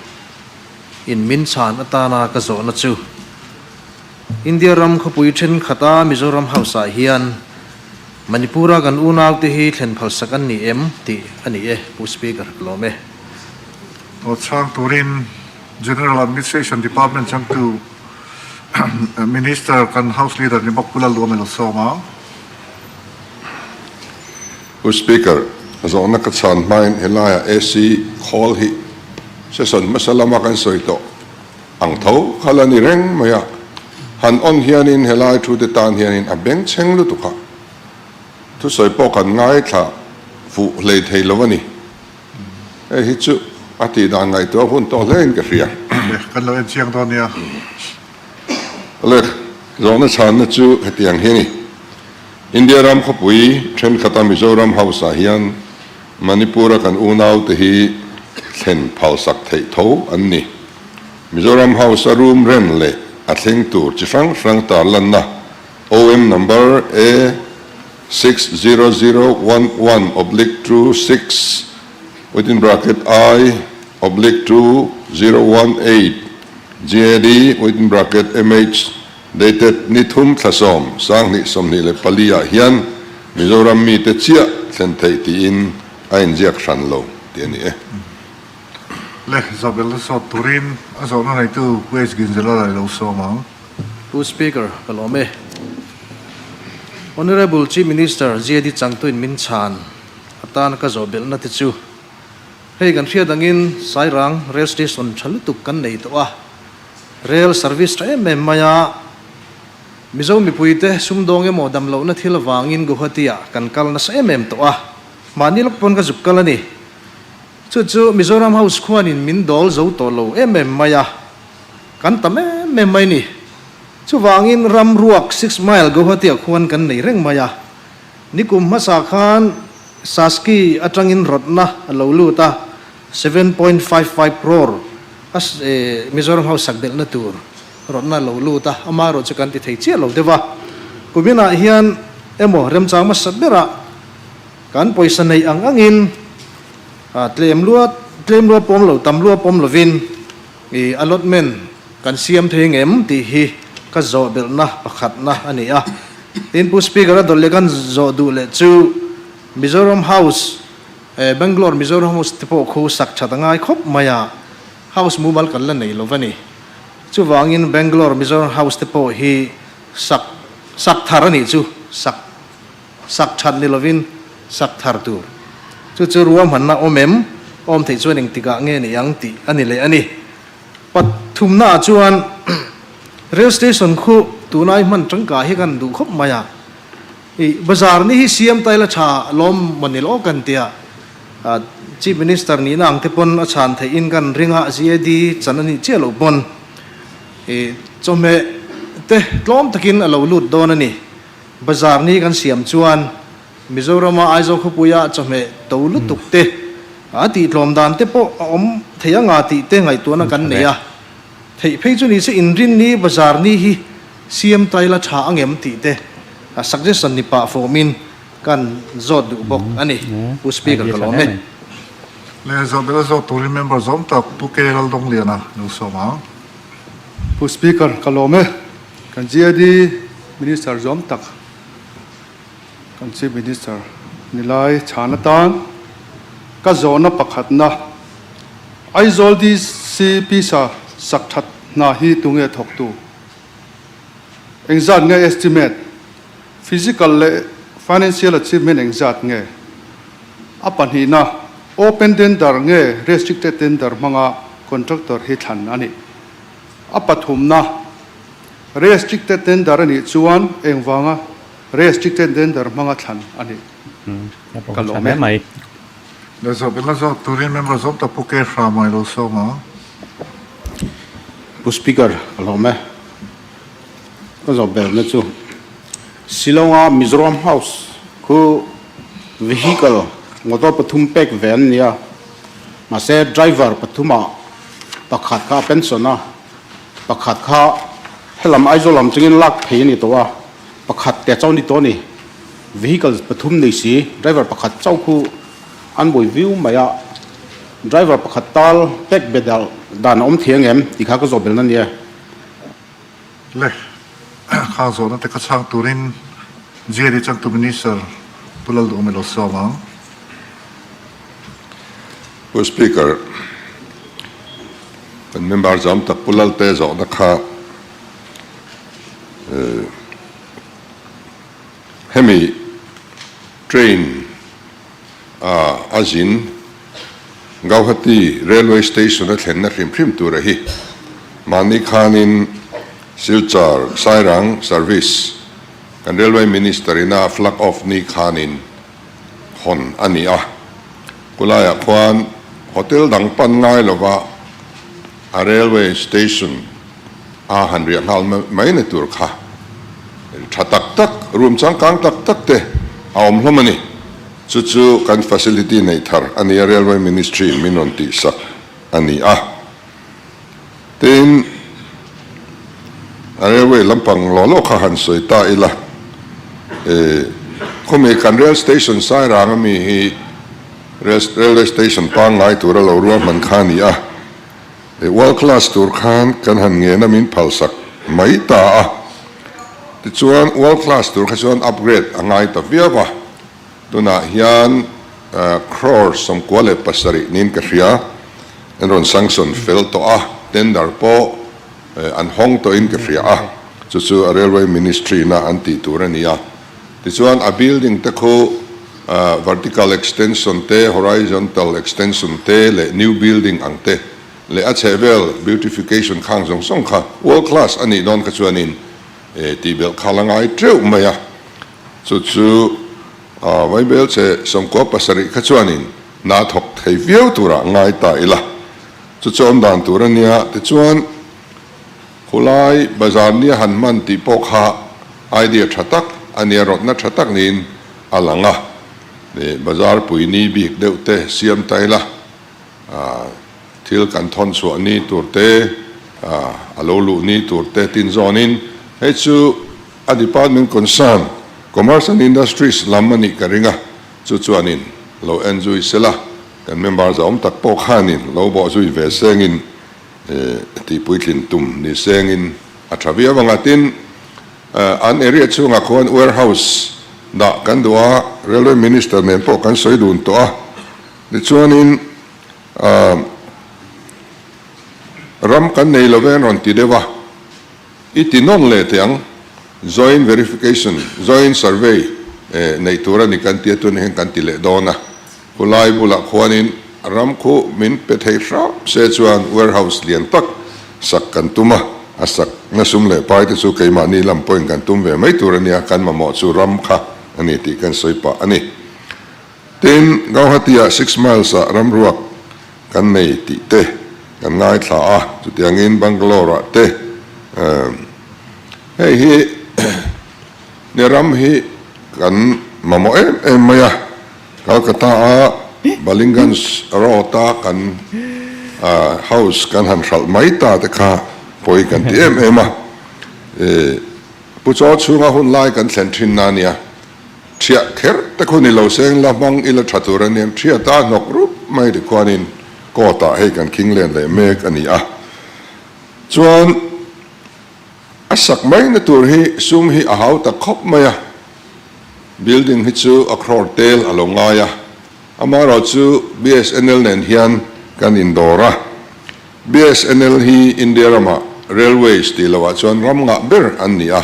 in min chhan atana ka zawhna chu India ram khawpui thenkhat a Mizoram House ah hian Manipur a kan unau te hi thlen phalsak an ni em tih a ni e, Pu Speaker, ka lawm e. Aw chhang turin General Administration Department changtu Minister kan House Leader ni bawk Pu Lalduhawm ilo sawm ang. Pu Speaker, zawhna ka chhan hmain helaiah AC khawl hi session hmasa lama kan sawi tawh. Ang tho kha la ni reng mai a. Han on hianin helai thu te tan hianin a bengchheng lutuk a, thusawi pawh kan ngaithla fuh hlei thei lo a ni. Hei hi chu a tih dan ngaihtuah hun tawh hlein ka hria. Le, kan lo en chiang dawn nia. Le, zawhna chhanna chu hetiang hi a ni. India ram khawpui thenkhat a Mizoram House ah hian Manipur a kan unaute hi thlen phalsak theih tho an ni. Mizoram House a room rent leh a thleng tur chi hrang hrang tarlanna OM number A 60011 oblique 26 within bracket I oblique 2018 GAD within bracket MH dated ni thum thla sawm 2024 ah hian Mizoram mite chiah thlen theih tiin a inziak hran lo tih a ni e. Le, Zabel zawt turin a zawhna neitu Pu H. Ginzela lai lo sawm ang. Pu Speaker, ka lawm e. Honourable Chief Minister GAD Changtuin min chhan atana ka zawh belhna te chu hei kan hriat angin Sairang Rail Station tha lutuk kan nei tawh a, Rail service tha em em mai a, Mizo mipuite sumdawng emaw damlohna thil avangin Guwahati ah kan kal nasa em em tawh a, mahni lawk pawn ka zuk kal a ni. Chu chu Mizoram House khuanin min dawl zo tawh lo em em mai a, kan tam em em mai ni. Chuvangin ram ruak Six Mile Guwahati ah khuan kan nei reng mai a. Nikum hmasa khan Saski atangin rawtna a lo lut a, 7.55 crore a Mizoram House sak belhna tur rawtna a lo lut a, amaherawh chu kan ti thei chiah lo deuh a. Kuminah hian emaw remchang hmasa berah Kan pawisa neih ang angin tlem lua tlem lua pawm lo tam lua pawm lovin i allotment kan siam thei ngem tih hi ka zawh belhna pakhatna a ni a. Tin, Pu Speaker a dawlh leh kan zawh duh leh chu Mizoram House, Bangalore Mizoram House te pawh khu sak that a ngai khawp mai a, House mumal kan la nei lo va ni. Chuvangin Bangalore Mizoram House te pawh hi sak sak thar a nih chu sak Sak that ni lovin sak thar tur. Chu chu ruahmanna awm em? Awm theih chuan engtikah nge ni ang tih a ni leh a ni. Pathumnaah chuan Rail Station khu tunai hman tangkai hi kan duh khawp mai a. Ih, bazar ni hi siam ta ila tha lawm maw ni lo kan tia. Chief Minister nihna ang te pawn a chhan theih in kan ring a, GAD chan a nih chiah loh pawn ih chawhmeh te tlawm takin a lo lut dawn a ni. Bazar ni kan siam chuan Mizorama Aizawl khawpuia chawhmeh to lutuk te, a tihtlawm dan te pawh a awm thei anga tih te ngaihtuahna kan nei a. Theih phei chu ni se inrinni bazar ni hi siam ta ila tha angem tih te suggestion ni pah fawmin kan zawt duh bawk a ni. Pu Speaker ka lawm e. Le zawhbel a zawt turin member zawm tak Pu K Laldawngliana lo sawm ang. Pu Speaker ka lawm e. Kan GAD Minister zawm tak kan Chief Minister ni lai chhan atan ka zawhna pakhatna Aizawl DC pisa sak that hna hi tunge thawktu? Engzat nge estimate? Physical leh financial achievement engzat nge? A pahnihna open tender nge restricted tender hmanga contractor hi thlan a ni. A pathumna, Restricted tender a nih chuan engvanga restricted tender hmanga thlan a nih ka lawm e. La zawh la zawh turin member zawm tak Pu K Hramai lo sawm ang. Pu Speaker, ka lawm e. Ka zawh berna chu Shillong-a Mizoram House khu vehicle motor pathum pek ve an ni a, mahse driver pathumah Pakhat kha a pension a, pakhat kha helam Aizawl lam chungin lak thei a ni tawh a, pakhat te chauh a ni tawh a ni. Vehicle pathum nei si, driver pakhat chauh khu an buai viau mai a, driver pakhat tal pek be dan a awm thei ang em tih kha ka zawh belna a nia. Le, kha zawhna te kha chhang turin GAD changtu Minister Pu Lalduhawm i lo sawm ang. Pu Speaker, kan member zam tak Pu Lalte zawhna kha hemi train a a zin Gauhati Railway Station a thlenna hrim hrim tura hi mahni khanin. Silchar Sairang Service kan Railway Minister ina flag off ni khanin hawn a ni a. Khulaiah khuan hotel dang pan ngai lova a railway station a han riah nghal mai na tur kha tha tak tak, room changkang tak tak te a awm hlawm a ni. Chu chu kan facility nei thar a ni a, Railway Ministry in min rawn tihsak a ni a. Tin, a railway lampang law law kha han sawi ta ila, eh, khawmi kan rail station Sairang ami hi railway station pangngai tura lo ruahman kha a ni a, eh, world class tur khan kan han ngen a min phalsak mai ta a, tichuan world class tur kha chuan upgrade a ngai ta viau a. Tunah hian crore 97 niin ka hria, an rawn sanction fel tawh a, tender pawh an hawng tawhin ka hria a, chu chu a Railway Ministry na an tih tur a ni a. Tichuan a building te khu vertical extension te, horizontal extension te leh new building ang te leh a chhehvel beautification khang zawng zawng kha world class a nih dawn kha chuanin tihbelh kha la ngai teuh mai a. Chu chu Vaibel che 97 kha chuanin hna thawk thei viau turah ngai ta ila. Chu chu awm dan tur a nia. Tichuan, khulai bazar nia han hman tih pawh kha idea tha tak a nia, rawtna tha tak niin a lang a. Bazar pui ni bik deuh te siam ta ila. Thil kan thawn chhuah ni tur te, a lo luh ni tur te tin zawnin hei chu a department concern Commerce and Industries lam a nih ka ring a, chu chuanin lo en zui sela, kan member zawm tak pawh khanin lo bawh zui ve sengin tihpuitlin tum ni sengin a tha viau ang a. Tin, an area chhungah khuan warehouse dah kan duh a, Railway Minister nen pawh kan sawi dun tawh a, tichuanin ram kan nei lo ve an rawn ti deuh a. I ti nawn leh teh ang. Joint verification, joint survey neih tur a ni kan tia tunah hian kan ti leh dawn a. Khulai bulah khuanin ram khu min pe thei hrap se chuan warehouse lian tak sak kan tum a, a sak na sum leh pai te chu keimahni lam pawhin kan tum ve mai tur a nia, kan mamawh chu ram kha a ni tih kan sawi pah a ni. Tin, Gauhati-ah Six Miles-ah ramruak kan nei tih te kan ngaithla a, chutiangin Bangalore-ah te hei hi ni ram hi kan mamawh em em mai a, Calcutta-a Ballygunge Road-a kan house kan han hralh mai ta te kha pawi kan ti em em a, Pu Chaw chhunga hun lai kan thlen thin na nia. Thiah kher te khu ni lo seng la hmang ila tha tur a nia, thiat a hnawk rup mai ti khuanin court ah hei kan khing len leh mek a ni a. Chuan a sak mai na tur hi sum hi a hau tak khawp mai a, building hi chu a crore tel a lo ngai a, amaherawh chu BSNL nen hian kan indawr a, BSNL hi India ramah railways tih loh ah chuan ram ngah ber an ni a,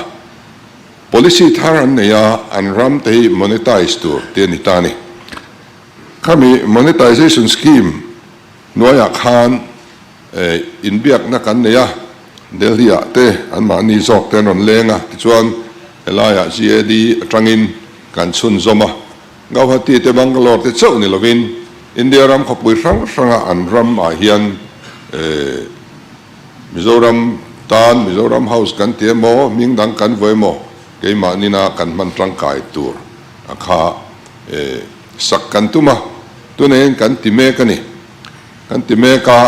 Policy thar an nei a, an ram te hi monetize tur ti a ni ta a ni. Khami monetization scheme hnuaiah khan inbiakna kan nei a, Delhi-ah te anmahni zawk te an rawn leng a, tichuan helaiah GAD atangin kan chhunzawm a. Gauhati te Bangalore te chauh ni lovin India ram khawpui hrang hranga an ram ah hian Mizoram tan Mizoram House kan ti emaw, hming dang kan vawi emaw, keimah nina kan hman tangkai tur a kha sak kan tum a, tunah hian kan ti mek a ni. Kan ti mek a,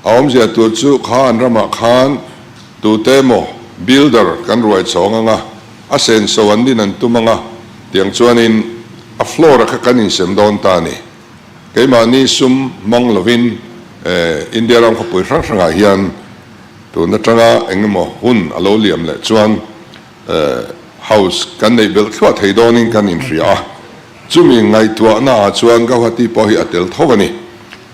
a awmzia tur chu kha an ramah khan tute emaw builder kan ruai chhawng ang a, a senso an din an tum ang a, tiang chuanin a floor a kha kan insem dawn ta a ni. Keimahni sum hmang lovin India ram khawpui hrang hrangah hian tun atanga eng emaw hun a lo liam leh chuan house kan neih belh thluah thei dawnin kan inhria a. Chumi ngaihtuahnaah chuan Gauhati pawh hi a tel tho a ni.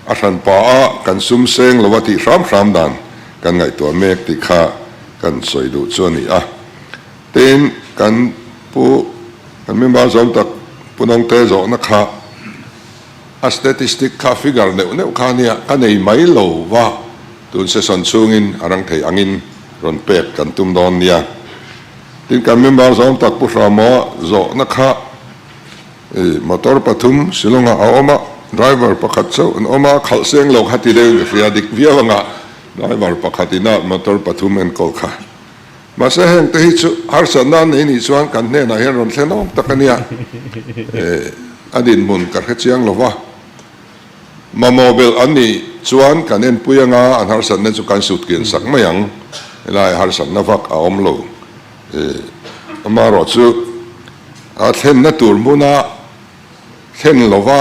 A hranpa a kan sum seng lova tih hram hram dan kan ngaihtuah mek tih kha kan sawi duh chu a ni a. Tin, kan pu, kan member zawm tak Pu Nongte zawhna kha a statistic kha figure neuh neuh kha nia ka nei mai lo va, tun session chhungin a rang thei angin. rawn pek kan tum dawn nia. Tin, kan member zawng tak Pu Hramaw zawhna kha i motor pathum Shillong-ah a awm a, driver pakhat chauh an awm a, khalh seng lo kha ti deuhin ka hria, dik viau anga driver pakhat ina motor pathum enkawl kha. Mahse heng te hi chu harsatna an nei nih chuan kan hnenah hian rawn thlen awm tak a nia. A dinhmun ka hre chiang lo va. Mamawh belh an nih chuan kan enpui anga an harsatna chu kan sut kian sak mai ang. Helai harsatna vak a awm lo. Amaherawhchu a thlenna tur hmuna thlen lova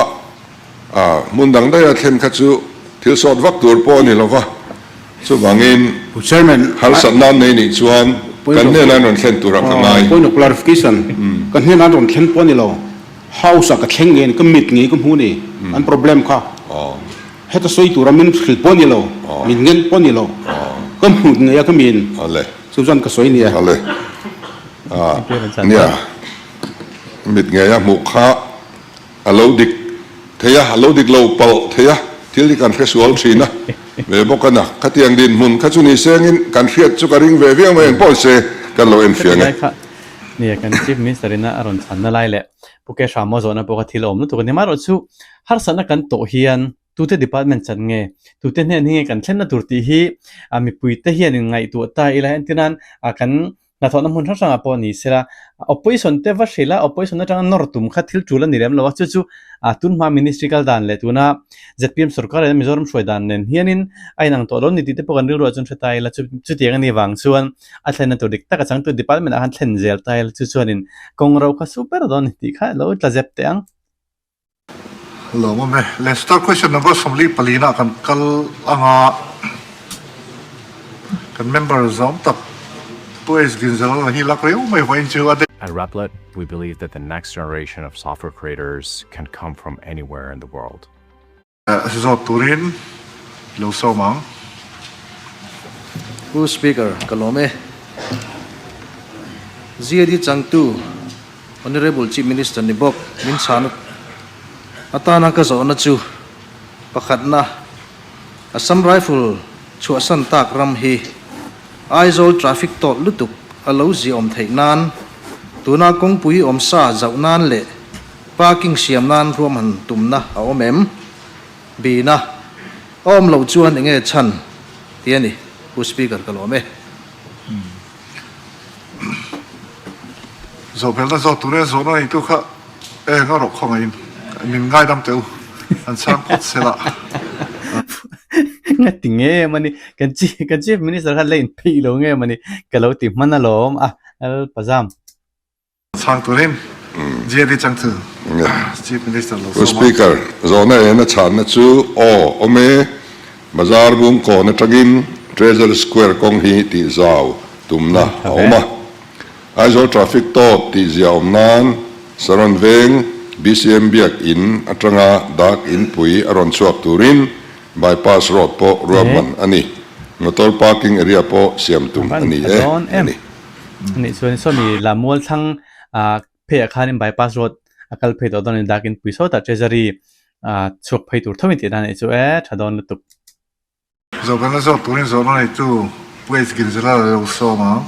hmun dang daiha thlen kha chu thil sawt vak tur pawh a ni lova. Chuvangin harsatna an nei nih chuan kan hnenah an rawn thlen tur a ka ngai. Point of clarification, Kan hnenah an rawn thlen pawh a ni lo. House ah ka thleng ngei a ni, ka mit ngei ka hmu a ni, an problem kha. Heta sawi tura min hrilh pawh a ni lo, min ngen pawh a ni lo, ka hmu ngei a ka min, chu chuan ka sawi nia. Ale, nia, mit ngei a hmuh kha a lo dik thei a, a lo dik lo palh thei a, thil hi kan hre sual thin a, ve bawk a na, khatiang dinhmun kha chu ni sengin kan hriat chu ka ring ve viau mai, engpawh se kan lo enfiah nge. Nia, kan Chief Minister ina a rawn chhanna lai leh Pu Kesha maw zawhna pawh kha thil a awm lutuk a ni. Amaherawh chu harsatna kan tawh hian tute department chan nge, tute hnen hi nge kan thlenna tur tih hi mipuite hian in ngaihtuah ta ila entirnan kan hnathawhna hmun hrang hrangah pawh ni sela opposition te va hrilh a, opposition atanga nawr tum kha thil tul a ni lem lo a, chu chu tunhma ministry kal dan leh tuna zpm sorkar leh Mizoram hruai dan nen hianin a inang tawh lo ni tih te pawh kan rilruah chuan hre ta ila chutiang a nih vang chuan A thlenna tur dik tak a changtu department ah khan thlen zel ta ila chu chuanin kawng ro kha super dawn a ni tih kha lo tla zep teh ang. Lawm awm e. Le star question number 44 nah kan kal anga kan member zawm tak Pu Ace Ginzal hi lak riau mai vawiin chu a. At Replit, we believe that the next generation of software creators can come from anywhere in the world. Zawt turin lo sawm ang. Pu Speaker, ka lawm e. GAD changtu Honourable Chief Minister ni bawk min chhan atana ka zawhna chu pakhatna Assam Rifle chhuahsan tak ram hi Aizawl traffic tawlh lutuk a lo ziaawm theih nan tuna kawngpui awmsa zauh nan leh Parking siam nan ruahman tumna a awm em? Bina, A awm loh chuan enge chhan ti a ni, Pu Speaker ka lawm e. Zawhbelna zawt tur e, zawhna neitu kha eng a rawh khawngaihin min ngaidam teh u, an chhang phawt sela. Nga ti nge mawni, kan Chief Minister kha la inpeih lo nge mawni ka lo ti hman alawm a, Lalpazam. Chhang turin GAD changtu Chief Minister lo Pu sawm a. Speaker, zawhna ena chhanna chu aw awm e. Bazar bung kawn atangin Treasury Square kawng hi tih zau tumna a awm a. Aizawl Traffic tawp tih zia awm nan Saron Veng BCM Biak In atanga Dak Inpui a rawn chhuak turin Bypass Road pawh ruahman a ni. Motor parking area pawh siam tum a ni e, a ni. Anih chuan sawmi la mual thlang ah phei ah khanin bypass road a kal phei tawh dawn a ni dakin pui sawtah treasury ah chhuak phei tur tho in tih dan a nih chu e tha dawn lutuk. Zawhbelna zawk turin zawhna neitu Pu H Ginzela a lo sawm ang.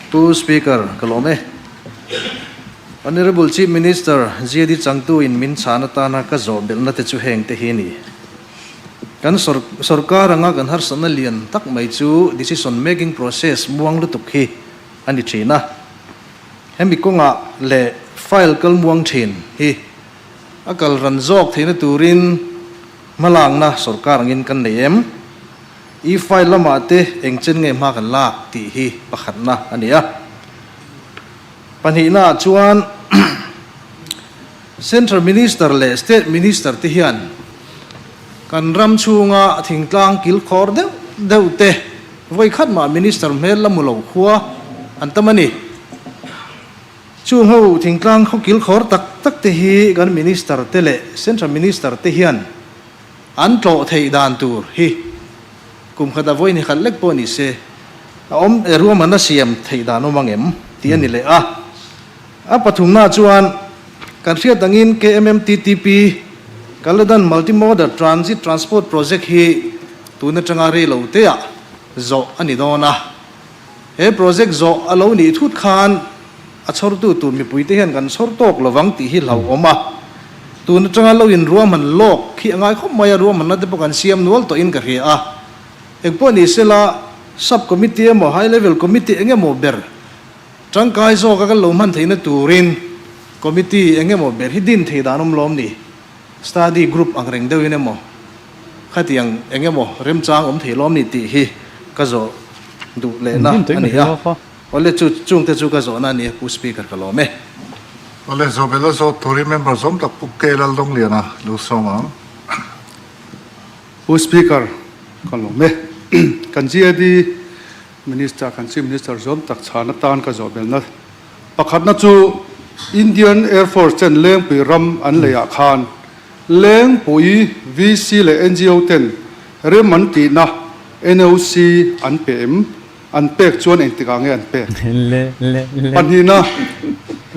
Pu Speaker, ka lawm e. Honourable Chief Minister GAD changtu in min chhan atana ka zawhbelhna te chu heng te hi a ni. Kan sawrkar anga kan harsatna lian tak mai chu decision making process muang lutuk hi a ni thin a. Hemi kawngah leh file kal muang thin hi a kal ran zawk theihna turin hmalakna sawrkar angin kan nei em? E-file lamah te eng chen nge hma kan lak tih hi pakhatna a ni a. Pahnihnaah chuan Central Minister leh State Minister te hian kan ram chhunga thingtlang kilkhawr deuh deuh te vawi khat mah Minister hmel la mu lo khua an tam a ni. Chung ho thingtlang khaw kilkhawr tak tak te hi kan Minister te leh Central Minister te hian an tlawh theih dan tur hi kum khat a vawi ni khat lek pawh ni se a awm ruahmanna siam theih dan awm ang em tih a ni leh a. A pathumna chuan kan hriat angin KMMTTP, Kaladan Multi-Modal Transit Transport Project hi tun atanga rei lo teah zawh a ni dawn a. He project zawh a lo nih thut khan a chhawrtu tur mipuite hian kan chhawr tawk lovang tih hi hlauhawm a. Tun atanga lo in ruahman lawk khi a ngai khawp mai a, ruahmanna te pawh kan siam nual tawhin ka hria a. Engpawh ni sela, sub committee emaw high level committee eng emaw ber tangkai zawka kan lo hman theihna turin committee eng emaw ber hi din thei dan awm lawm ni? Study group ang reng deuhin emaw khatiang eng emaw remchang awm thei lawm ni tih hi ka zawh duh lehna a ni a. Awle chu chungte chu ka zawhna a ni a Pu Speaker ka lawm e. Awle Zawhbel a zawt turin member zawm tak Pu K Laldawngliana lo sawm ang. Pu Speaker ka lawm e. Kan GAD Minister kan Chief Minister zawm tak chhan atan ka zawhbelna Pakhatna chu Indian Air Force ten Lengpui ram an lei ah khan Lengpui VC leh NGO ten rem an tihna NOC an pe em? An pek chuan engtikah nge an pek? Pahnihna,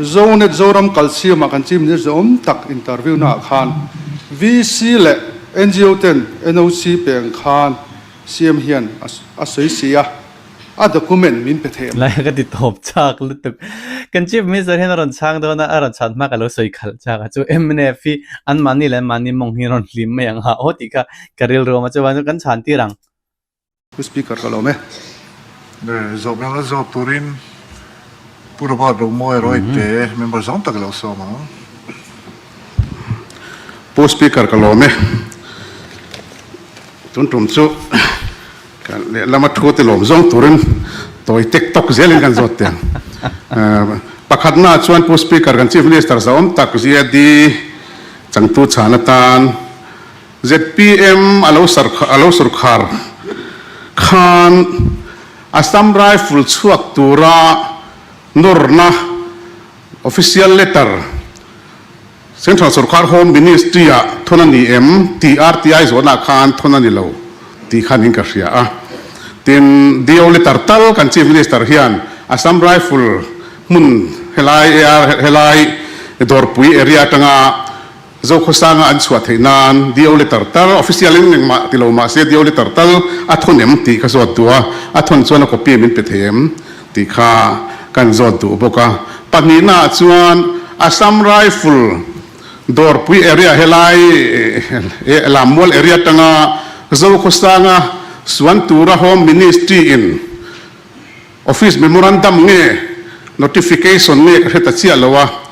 Zonet Zoram Kalsiam ah kan Chief Minister awm tak interview na ah khan VC leh NGO ten NOC pe ang khan CM hian a sawi si a. A document min pe thei ang. Lai ka ti tawp chak lutuk. Kan Chief Minister hian a rawn chhang dawn a, a rawn chhan hma ka lo sawi khalh chak a, chu mnf hi anmahni leh anmahni mawng hi rawn hlim mai ang ha aw tih kha ka rilru awm a, chuvan chu kan chhan tir ang. Pu Speaker ka lawm e. Zawh meuh la zawt turin Pu Robert Romawi Royte member zawng tak i lo sawm ang. Pu Speaker ka lawm e. Tun tum chu Kan lehlama thu te lawm zawng turin tawi tek tawk zelin kan zawt teh ang. Pakhatnaah chuan Pu Speaker kan Chief Minister zahawm tak GAD changtu chhan atan zpm a lo a lo surkhar khan Assam Rifle chhuak tura nawrna official letter Central Sorkar Home Ministry ah thawn a ni em tih RTI zawhna khan thawn a ni lo tih khan in ka hria a. Tin, DO letter tal kan Chief Minister hian Assam Rifle hmun helai AR helai Dawrpui area atanga Zokhawsanga an chhuah theih nan DO letter tal official in engmah ti lo mahse DO letter tal a thawn em tih ka zawt duh a, a thawn chuan a copy min pe thei em? Tih kha kan zawt duh bawk a. Pahnihnaah chuan Assam Rifle Dawrpui area helai Lammual area atanga Zokhawsanga suan tura Home Ministry in Office Memorandum nge Notification nge ka hre ta chiah lo a,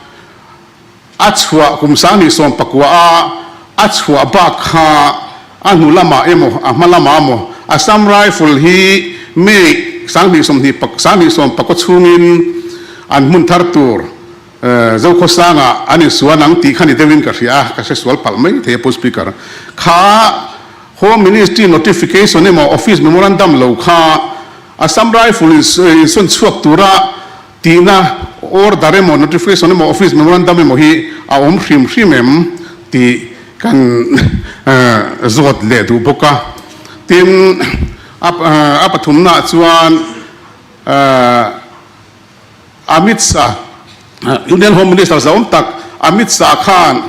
A chhuah kum 2019 a a chhuah bak kha a hnu lamah emaw a hma lamah emaw Assam Rifle hi May 2020 chhungin an hmun thar tur Zokhawsangah an insuan ang tih kha ni deuhin ka hria a, ka hre sual palh mai thei a Pu Speaker. Kha Home Ministry notification emaw Office Memorandum lo kha Assam Rifle insawn chhuak tura Tihna order emaw notification emaw office memorandum emaw hi a awm hrim hrim em tih kan zawt leh duh bawk a. Tin, a pathumnaah chuan Amit Shah, Union Home Minister zahawm tak Amit Shah khan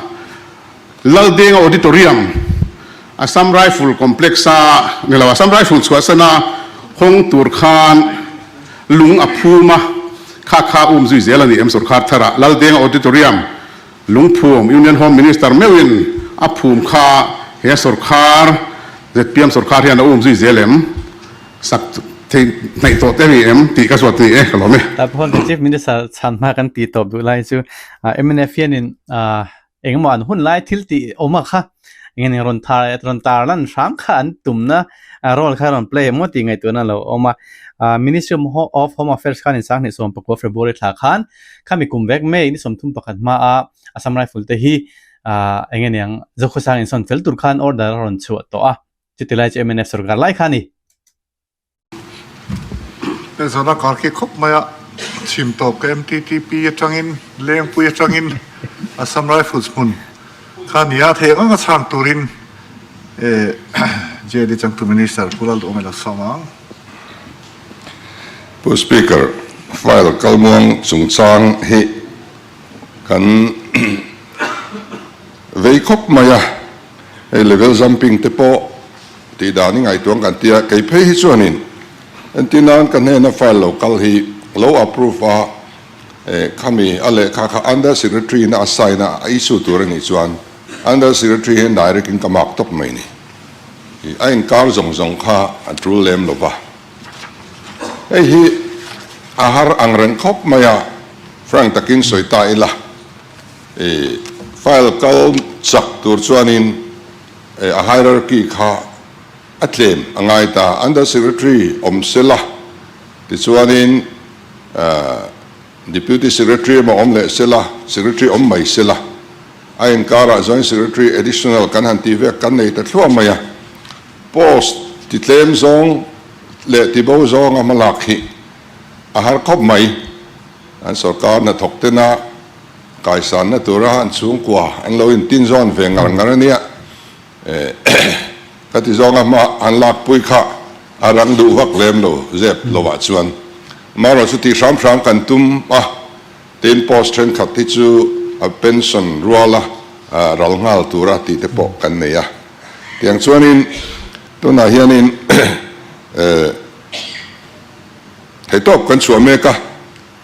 Laldenga Auditorium, Assam Rifle Complex-a ni lo, Assam Rifle chhuahsana hawng tur khan lung a phum a, kha kha um zui zel a ni em sorkar tharah Laldenga Auditorium lungphum Union Home Minister meuhin a phum kha he sorkar zpm sorkar hian a um zui zel em sak thei hnaih tawh te a ni em tih ka zawt ni e ka lawm e. Tah pawh kan Chief Minister chhan hma kan ti tawp duh lai chu mnf hianin Engemaw an hun lai thil tih awm a kha eng nge rawn thar rawn tar lan hram kha an tumna role kha rawn play emaw tih ngaihtuahna a lo awm a. Ministry of Home Affairs khan 2019 February thla khan khami kum vek May ni 31 hma a Assam Rifle te hi eng nge niang Zokhawsang insawn fel tur khan order a rawn chhuah tawh a, chuti lai chu mnf sorkar lai kha a ni. Hezawna kar khi khawp mai a, chhim tawp ka MTTP atangin Lengpui atangin Assam Rifles hmun kha ni a, thei ang anga chhang turin JD changtu Minister Pu Lalduhawm ilo sawm ang. Pu Speaker, file kalmuang chungchang hi kan vei khawp mai a, hei level jumping te pawh Tih dan i ngaihtuah ang kan ti a, kei phei hi chuanin Entirnan ka hnena file lo kal hi lo approve a, khami a lehkha kha Under Secretary in a sign a, a issue tur a nih chuan Under Secretary hian direct in ka mark tawp mai ni. A inkar zawng zawng kha a tul lem lo va. Hei hi a har ang reng khawp mai a, frank takin sawi ta ila, file kal chak tur chuanin a hierarchy kha a tlem a ngai ta. Under Secretary awm sela, tichuanin Deputy Secretary emaw awm leh sela, Secretary awm mai sela, a inkarah Joint Secretary Additional kan han tih vek kan nei ta thluah mai a. Post ti tlem zawng leh ti bo zawnga hmalak hi a har khawp mai. An sorkar hnathawk tena kaisanna tura an chhungkua an lo intin zawn ve ngar ngar a nia. Ka ti zawnga hma an lakpui kha a rang duh vak lem lo zep lovah chuan. Amaherawhchu chu tih hram hram kan tum a, tin post thenkhat hi chu a pension ruala ral nghal tura tih te pawh kan nei a. Tiang chuanin tunah hianin theihtawp kan chhuah mek a,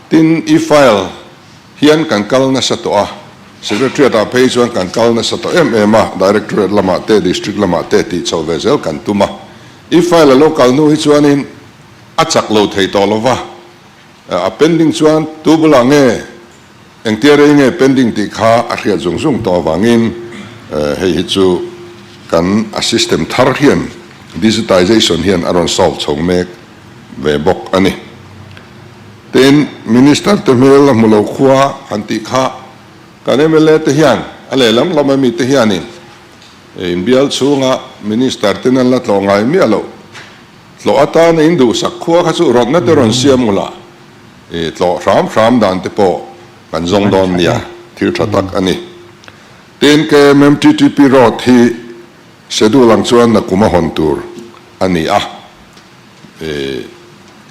tin e-file hian kan kal nasa tawh a, Secretariat ah phei chuan kan kal nasa tawh em em a, Directorate lamah te, District lamah te tih chho ve zel kan tum a. E-file a lo kal hnu hi chuanin a chak lo thei tawh lo va, a pending chuan tu bulah nge Engtia rei nge pending tih kha a hriat zung zung tawh avangin hei hi chu kan a system thar hian digitization hian a rawn solve chho mek ve bawk a ni. Tin, Minister te hmel a hmu lo khua han tih kha kan mla te hian a lehlam lam ami te hianin inbial chhunga Minister ten an la tlawh ngai miah loh tlawh atana induhsak khua kha chu rawtna te rawn siam ula. I tlawh hram hram dan te pawh kan zawng dawn nia, thil tha tak a ni. Tin, KMMTTP road hi schedule ang chuan nakum a hawn tur a ni a, i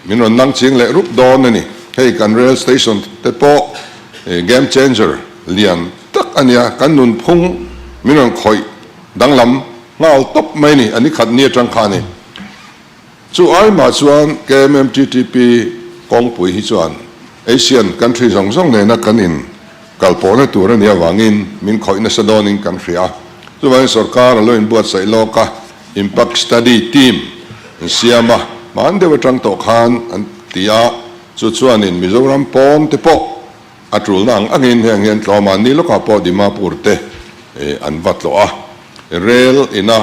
min rawn nang ching leh rup dawn a ni. Hei kan rail station te pawh game changer lian tak a nia, kan nunphung min rawn khawih danglam nghal tawp mai a ni, a ni khat ni atang kha a ni. Chu aimah chuan KMMTTP kawngpui hi chuan Asian country zawng zawng nena kan in kalpawhna tur a nih avangin min khawih nasa dawnin kan hria a. Chuvangin sorkar a lo inbuatsaih lawk a, impact study team an siam a, hman deuh atang tawh khan an ti a, chu chuanin Mizoram pawn te pawh a tulna ang angin heng hian tlawmah ni lawkah pawh Dimapur te an va tlawh a, rail ina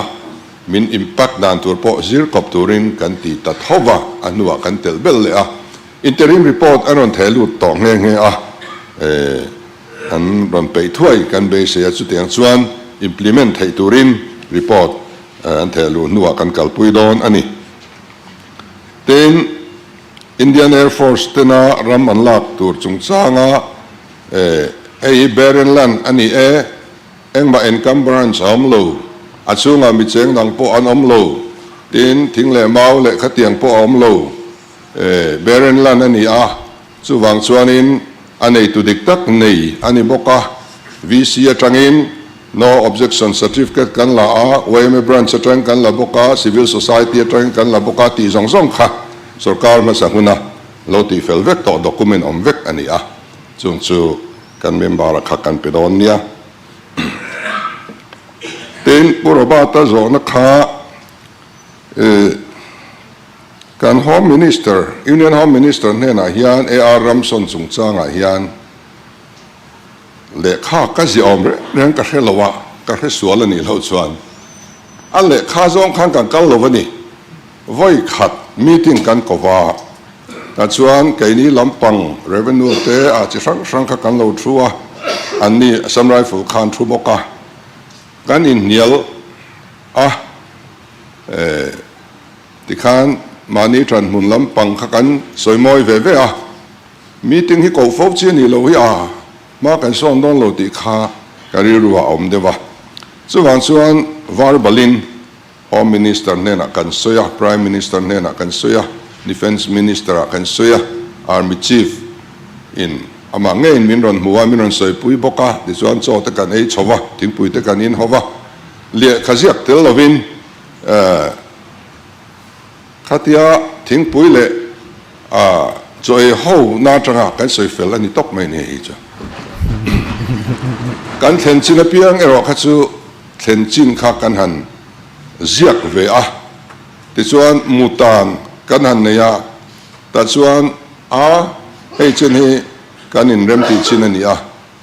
Min impact dan tur pawh zir kawp turin kan ti ta tho va, a hnuah kan telh belh leh a. Interim report an rawn theh lut tawh nghe nghe a, an rawn peih thuai kan beisei a, chutiang chuan implement theih turin report an theh luh hnuah kan kalpui dawn a ni. Tin, Indian Air Force tena ram an lak tur chungchanga hei hi barren land a ni e, Engmah encumbrance a awm lo, a chhungah mi cheng dang pawh an awm lo, tin thing leh mau leh khatiang pawh a awm lo. Barren land a ni a, chuvang chuanin a neitu dik tak nei a ni bawk a. VC atangin No Objection Certificate kan la a, yma Branch atangin kan la bawk a, Civil Society atangin kan la bawk a tih zawng zawng kha sorkar hmasa huna lo tihfel vek tawh document awm vek a ni a, chung chu Kan member a kha kan pe dawn nia. Tin, Pu Robert-a zawhna kha kan Home Minister, Union Home Minister hnenah hian AR Ramson chungchangah hian lehkha ka ziah awm reng reng ka hre lo a, ka hre sual a nih loh chuan a lehkha zawng khan kan kal lo a ni. Vawi khat meeting kan ko va, tah chuan keini lampang revenue te ah chi hrang hrang kha kan lo thu a, anni Assam Rifle kha an thu bawk a, kan inhnial a, eh tikhan mahni ṭanhmun lampang kha kan sawi mawi ve ve a, meeting hi koh fo chi a nih loh hi a, hma kan sawn dawn lo tih kha ka rilru ah a awm deuh a, chuvang chuan verbalin Home Minister hnenah kan sawi a, Prime Minister hnenah kan sawi a, Defence Minister ah kan sawi a, Army Chief in amah ngeiin min rawn hmu a, min rawn sawipui bawk a, tichuan chaw te kan ei chho va, thingpui te kan in ho va, lehkha ziak tel lovin khatia. thingpui leh a chaw ei ho na atanga kan sawi fel a ni tawp mai ni hei chu. Kan thlen chin apiang erawh kha chu thlen chin kha kan han ziak ve a, tichuan mutan kan han nei a, tah chuan a hei chin hi kan inrem tih chin a ni a,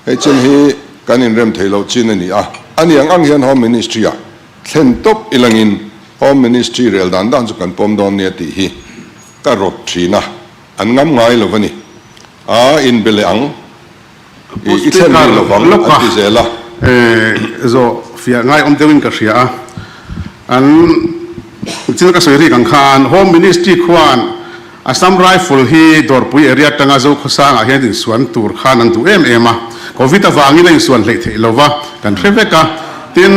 hei chin hi kan inrem theih loh chin a ni a, a ni ang ang hian Home Ministry ah thlen tawp ilangin Home Ministry rel dan dan chu kan pawm dawn nia tih hi ka rawt thin a, an ngam ngai lo a ni. A inbe leh ang, i thlen rih lo vang an ti zel a. Zawh fiah ngai awm deuhin ka hria a, an thil ka sawi rik ang khan Home Ministry khuan Assam Rifle hi Dawrpui area atanga Zokhawsangah hian insuan tur khan an duh em em a, Covid avangin a insuan hleih theih lo va, kan hre vek a. Tin,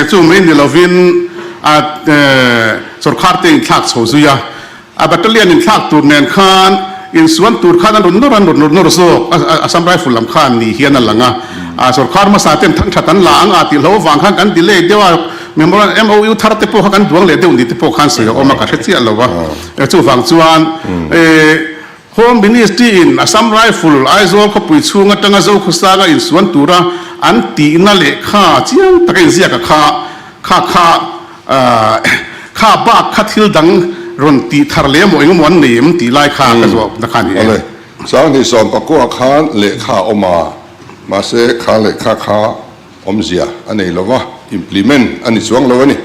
chu mai ni lovin a sawrkhar te inthlak chho zui a, a battalion inthlak tur nen khan insuan tur khan an rawn nawr an rawn nawr nawr zawk a, Assam Rifle lam khan ni hian a lang a, a sawrkhar hmasa ten thang that an la ang a tih hlo avang khan kan delay deuh a, memorandum MOU thar te pawh kha kan duang leh deuh ni te pawh khan sawi a awm a, ka hre chiah lo a, chuvang chuan Home Ministry in Assam Rifle Aizawl khawpui chhung atanga Zokhawsanga insuan tura an tihna lehkha chiang taka inziak a kha kha kha kha bak kha thil dang rawn tih thar leh emaw engemaw an nei em tih lai kha ka zawhna kha a ni e. Awle, Sanghnih Sawmpakua khan lehkha a awm a, mahse kha lehkha kha Awmzia a nei lo va, implement a ni chuang lo a ni.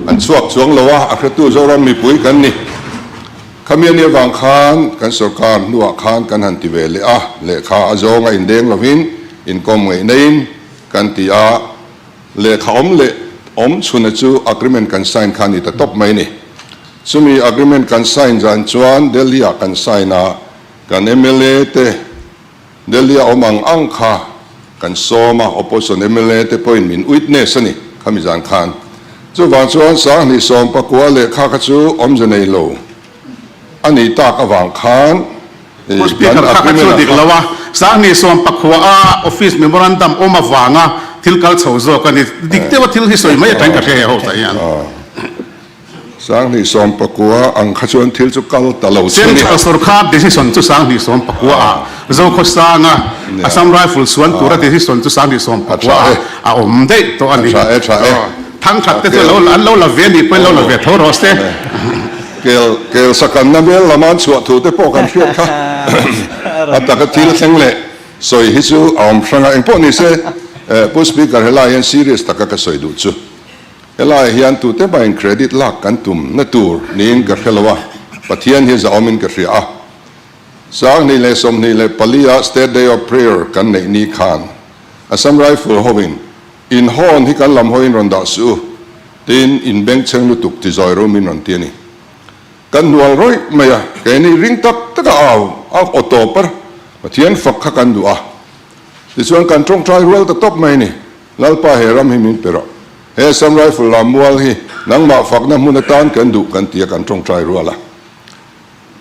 An chhuak chuang lo a, a hretu Zoram mipui kan ni. Khami a nih avang khan kan sorkar hnuah khan kan han ti ve leh a, lehkha a zawnga indeng lovin inkawm ngeihnaiin kan ti a, lehkha awm leh awm chhuna chu agreement kan sign kha a ni ta tawp mai a ni. Chumi agreement kan sign zan chuan Delhi-ah kan sign a, kan mla te, Delhi a awm ang ang kha kan sawm a, opposition mla te pawhin min witness a ni khami zan khan. Chuvang chuan Sanghnih 19 lehkha kha chu awmze nei lo a nih tak avang khan Pu kan Speaker kha kha chu agreement ah dik kha lo a, Sanghnih 19 a office memorandum awm avanga thil kal chho zawk a ni. Dik deuha thil hi sawi mai atangin ka hria he house ah hian. 2019 ang kha chuan thil chu kal ta lo chu a ni. Central sorkar decision chu 2019 ah Zokhawsanga Assam Rifle suan tura decision chu 2019 ah a awm daih tawh a ni. Tha e, tha e. Thangkhat te chu lo an lo la ve nih pawhin lo la ve tho rawh se. Kel kel sakanna vel lama an chhuah thu te pawh kan hriat kha. A taka thil thleng leh sawi hi chu a awm hrang a, engpawh ni se Pu Speaker helai hian serious taka ka sawi duh chu. Helaiah hian tute mahin credit lak kan tum na tur niin ka hre lo a, Pathian hi zahawmin ka hria a. 2024 a State Day of Prayer kan neih ni khan Assam Rifle hovin in hawn hi kan lam hawiin rawn dah suh u tiin in bengchheng lutuk ti zawi rumin rawn ti a ni. Kan hnual rawih mai a, keini ring tak taka au a aw tawp a, Pathian fak kha kan duh a. Tichuan kan tawngtai rual ta tawp mai a ni. Lalpa he ram hi min pe rawh. He Assam Rifle lam mual hi nangmah fakna hmun atan kan duh kan ti a kan tawngtai rual a.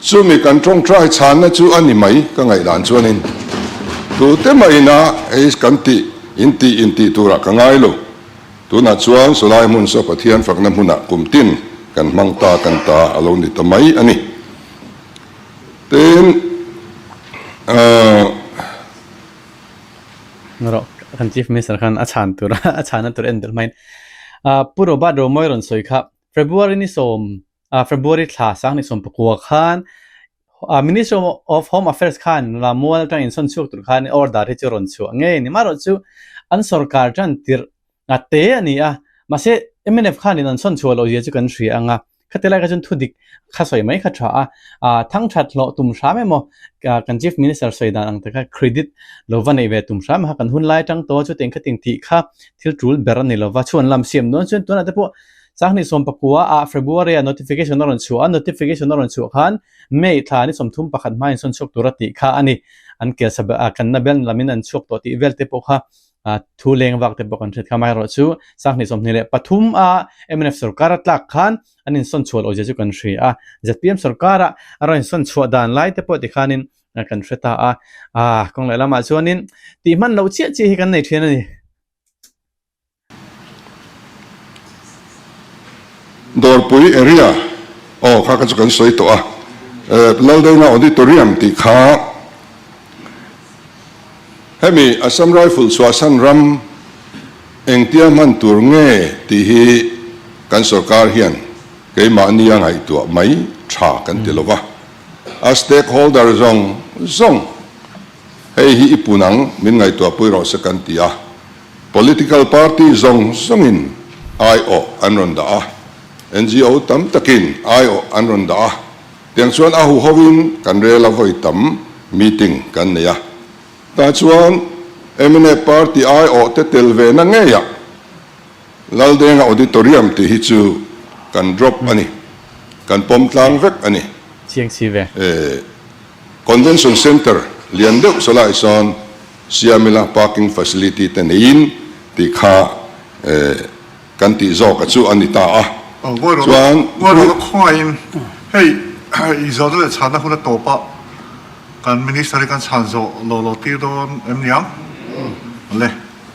Chumi kan tawngtai chhanna chu a ni mai ka ngaihdan chuanin tute mahina hei kan tih in tih in tih turah ka ngai lo. Tunah chuan sawlai hmun saw Pathian fakna hmunah kum tin kan hmang ta kan ta a lo ni ta mai a ni. Tin, ahh. Rawh kan Chief Minister khan a chhan tur a chhana tur en tel hmain Pu Robert Romawi rawn sawi kha February ni sawm February thla 2019 khan Ministry of Home Affairs khan Ramual atang insawn chhuak tur khan order hi chu rawn chhuah ngei a ni. Amaherawhchu chu an sorkar tan tirh a te a ni a, mahse mnf khanin an sawn chhuah loh zia chu kan hria ang a, Khati lai kha chuan thu dik kha sawi mai kha tha a, thang that hlawh tum hram emaw kan Chief Minister sawi dan ang te kha credit lo va neih ve tum hram kha kan hun lai atang tawh a chutiang khatin tih kha thil tul ber a ni lo va, chhuan lam siam dawn chuan tunah te pawh 2019 ah February ah notification a rawn chhuah a, notification a rawn chhuah khan May thla ni 31 hmain sawn chhuak tura tih kha a ni, an kel sa kan na bel lamin an chhuak tawh tih vel te pawh kha thu leng vak te pawh kan hriat kha amaherawhchu 2023 a mnf sorkar a tlak khan an insawn chhuah loh zia chu kan hria a, zpm sorkar a a rawn insawn chhuah dan lai te pawh tikhanin kan hre ta a, ah kawng leh lamah chuanin tih hman loh chiah chiah hi kan nei thin a ni. Dawrpui area. Aw, kha kha chu kan sawi tawh a. Laldenga Auditorium tih kha hemi Assam Rifle chhuahsan ram engtia hman tur nge tih hi kan sorkar hian keimahni a ngaihtuah mai tha kan ti lo va. A stakeholder zawng zawng hei hi i pun ang min ngaihtuahpui rawh se kan ti a. Political party zawng zawngin aiawh an rawn dah a, NGO tam takin aiawh an rawn dah a, tiang chuan a huhovin kan rel a vawi tam meeting kan nei a. Tah chuan mnf party aiawh te tel ve na ngeiah Laldenga Auditorium tih hi chu kan drop a ni, kan pawm tlang vek a ni. Chiang si ve. Convention Centre lian deuh sawlai sawn Siamila parking facility te neiin tih kha kan tih zawk a chu a ni ta a. Chuan Ngawi rawh khawngaihin hei i zawhna leh chhanna hun a tawp a, kan Minister hi kan chhan zawh lo lo tir dawn em niang? Le,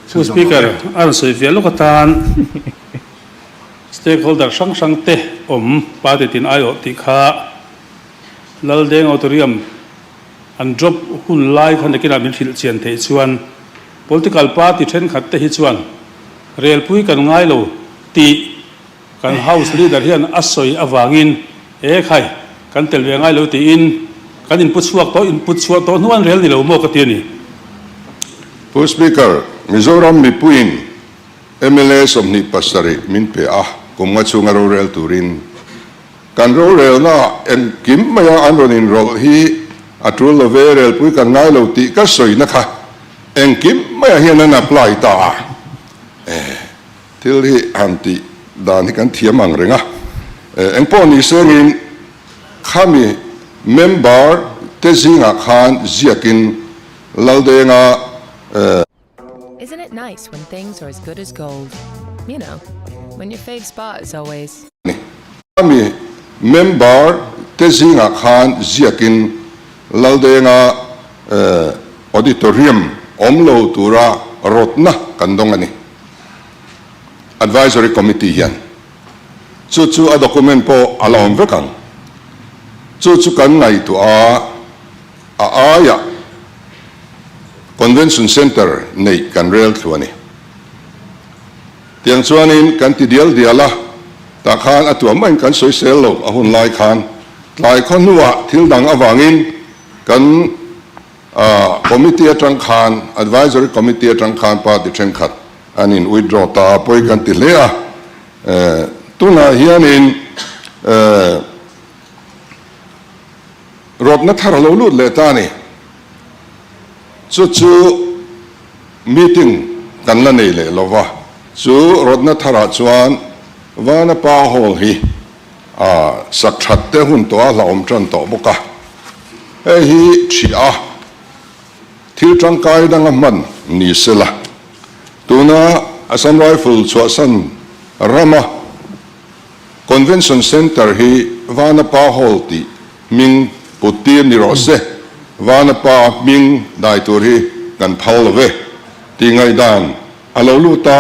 Pu Speaker, a rawn sawi fiah lawk atan stakeholder hrang hrang te awm party tin aiawh tih kha Laldeng Auditorium An drop hun lai kha nakinah min hrilh chian theih chuan political party thenkhat te hi chuan relpui kan ngai lo tih kan house leader hian a sawi avangin e khai kan tel ve ngai lo tiin kan inpu chhuak tawh input chhuah tawh hnu an rel ni lo maw ka ti a ni. Pu Speaker, Mizoram mipuiin mla 27 min pe a, kum nga chhunga rorel turin Kan rorelna engkim maia an rawn inrawlh hi a tul lo ve, relpui kan ngai lo tih ka sawina kha engkim maiah hian an apply ta a. Eh, thil hi han tih dan hi kan thiam ang reng a. Eh, engpawh ni sengin khami member te zingah khan ziakin Laldenga eh, Isn't it nice when things are as good as gold? You know, when your fave spot is always. Ami member te zingah khan ziakin Laldenga Auditorium awm lo tura rawtna kan dawng a ni. Advisory Committee hian chu chu a document pawh a la awm vek ang. Chu chu kan ngaihtuah a. A aiah Convention Centre neih kan rel thlu a ni. Tiang chuanin kan ti dial dial a, tah khan a tuam maiin kan sawisel lo a hun lai khan tlai khaw hnuah thil dang avangin kan Committee atang khan, Advisory Committee atang khan party thenkhat an in withdraw ta a, pawi kan ti hle a. Tunah hianin Rawtna thar a lo lut leh ta a ni. Chu chu meeting kan la nei leh lo va, chu rawtna tharah chuan Vanapa Hall hi a sak that te hun tawh a hlauhawm tan tawh bawk a. Hei hi ṭhiah a, thil tangkai danga hman ni se la. Tuna Assam Rifle chhuahsan rama Convention Centre hi Vanapa Hall tih hming put tir ni rawh se, Vanapa hming dai tur hi kan phal lo ve tih ngaihdan a lo lut a,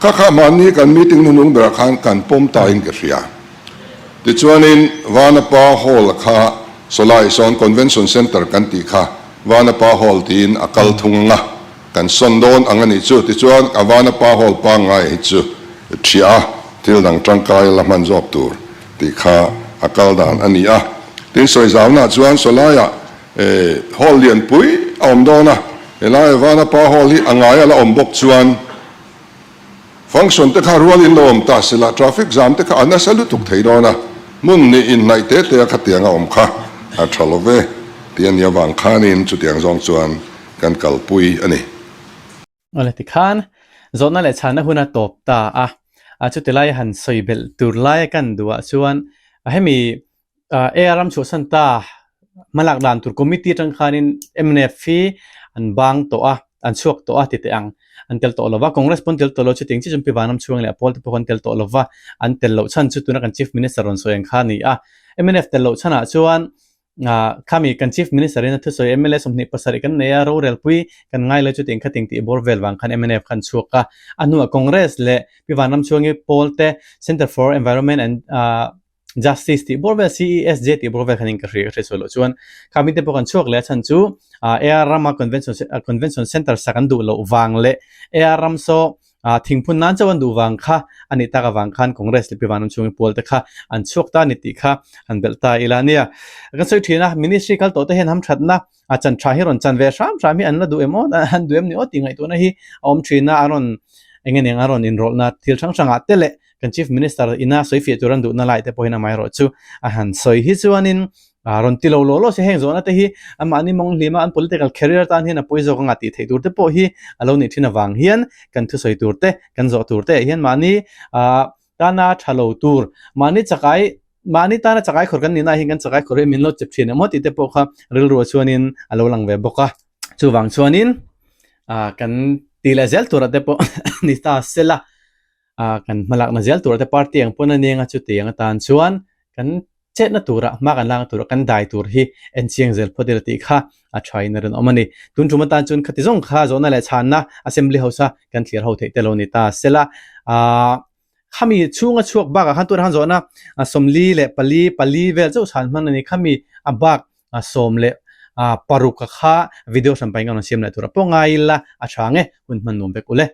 kha kha mahni kan meeting hnuhnung berah khan kan pawm ta in ka hria. Tichuanin Vanapa Hall kha Sawlai sawn Convention Centre kan tih kha Vanapa Hall tiin a kal thung ang a, Kan sawn dawn ang a nih chu, tichuan a Vanapa Hall pangngai hi chu ṭhiah a, thil dang ṭangkai la hman zawk tur tih kha a kal dan a ni a. Tin, sawizaunah chuan sawlaiah hall lianpui a awm dawn a, helaia Vanapa Hall hi a ngai a la awm bawk chuan function te kha rualin lo awm ta sela, traffic jam te kha a nasa lutuk thei dawn a, hmun nih inhnaih te te a khatiang a awm kha a ṭha lo ve tih a nih avang khanin chutiang zawng chuan kan kalpui a ni. Awle tikhan zawhna leh chhanna hun a tawp ta a, a chuti lai han sawi belh tur lai a kan duhah chuan hemi AR ram chhuahsan ta hmalak dan tur committee atang khanin mnf hi an bang tawh a, an chhuak tawh a ti teh ang, an tel tawh lo va, Congress pawh an tel tawh lo, chutiang chiah chuan Pi Vanram chhuang leh a pawl te pawh an tel tawh lo va, an tel loh chhan chu tuna kan Chief Minister rawn sawi ang kha a ni a, mnf tel loh chhanah chuan Khami kan Chief Minister in a thusawi mla 27 kan nei a, rorelpui kan ngai lo chuti engkhating tih bawr vel vang khan mnf khan chhuak a. A hnuah Congress leh Pi Vanramchhuangi pawl te Centre for Environment and. Justice tih bawr vel CESJ tih bawr vel khan in ka hria ka hriat sual loh chuan kha mite pawh kan chhuak leh a chhan chu AR rama convention convention center sak an duh loh vang leh AR ram saw thingphun nan chauh an duh vang kha a nih tak avang khan Congress leh Pi Vanram chhungi pual te kha an chhuak ta a ni tih kha han belh ta ila nia. Kan sawi thin a ministry kal tawh te hian hamthatna a chan tha hi rawn chan ve hram hram hi an la duh em aw an duh em ni aw tih ngaihtuahna hi a awm thin a, a rawn eng nge niang a rawn inrawlhna thil hrang hrangah te leh kan Chief Minister ina sawi fiah tur an duhna lai te pawhin amaherawh chu a han sawi hi chuanin a rawn ti lo law law se heng zawhna te hi anmahni mawng hlima an political career tan hian a pawi zawk anga tih theih tur te pawh hi a lo nih thin avang hian kan thusawi tur te kan zawh tur te ah hian mahni ah Tana tha lo tur. Mahni chakai, mahni tana chakai khawr kan nihna ah hian kan chakai khawr hi min lo chep thin em aw tih te pawh kha rilruah chuanin a lo lang ve bawk a. Chuvang chuanin ah kan ti leh zel turah te pawh ni ta sela ah kan hmalakna zel turah te party ang pawn a nia nga chutiang atan chuan kan chetna tura hma kan lakna tura kan dai tur hi en chiang zel phawt ila tih kha a thain a rinawm a ni. Tun tum atan chuan khati zawng kha zawhna leh chhanna Assembly House a kan thlir ho theih te lo ni ta sela. Aaa khami chhunga chhuak bakah khan tunah khan zawhna 44 pali vel chauh chhan hman a ni. Khami a bak 16 a kha video hran pahin ka rawn siam leh tur a pawh ngai ila a tha nge hun hman nuam vek ule.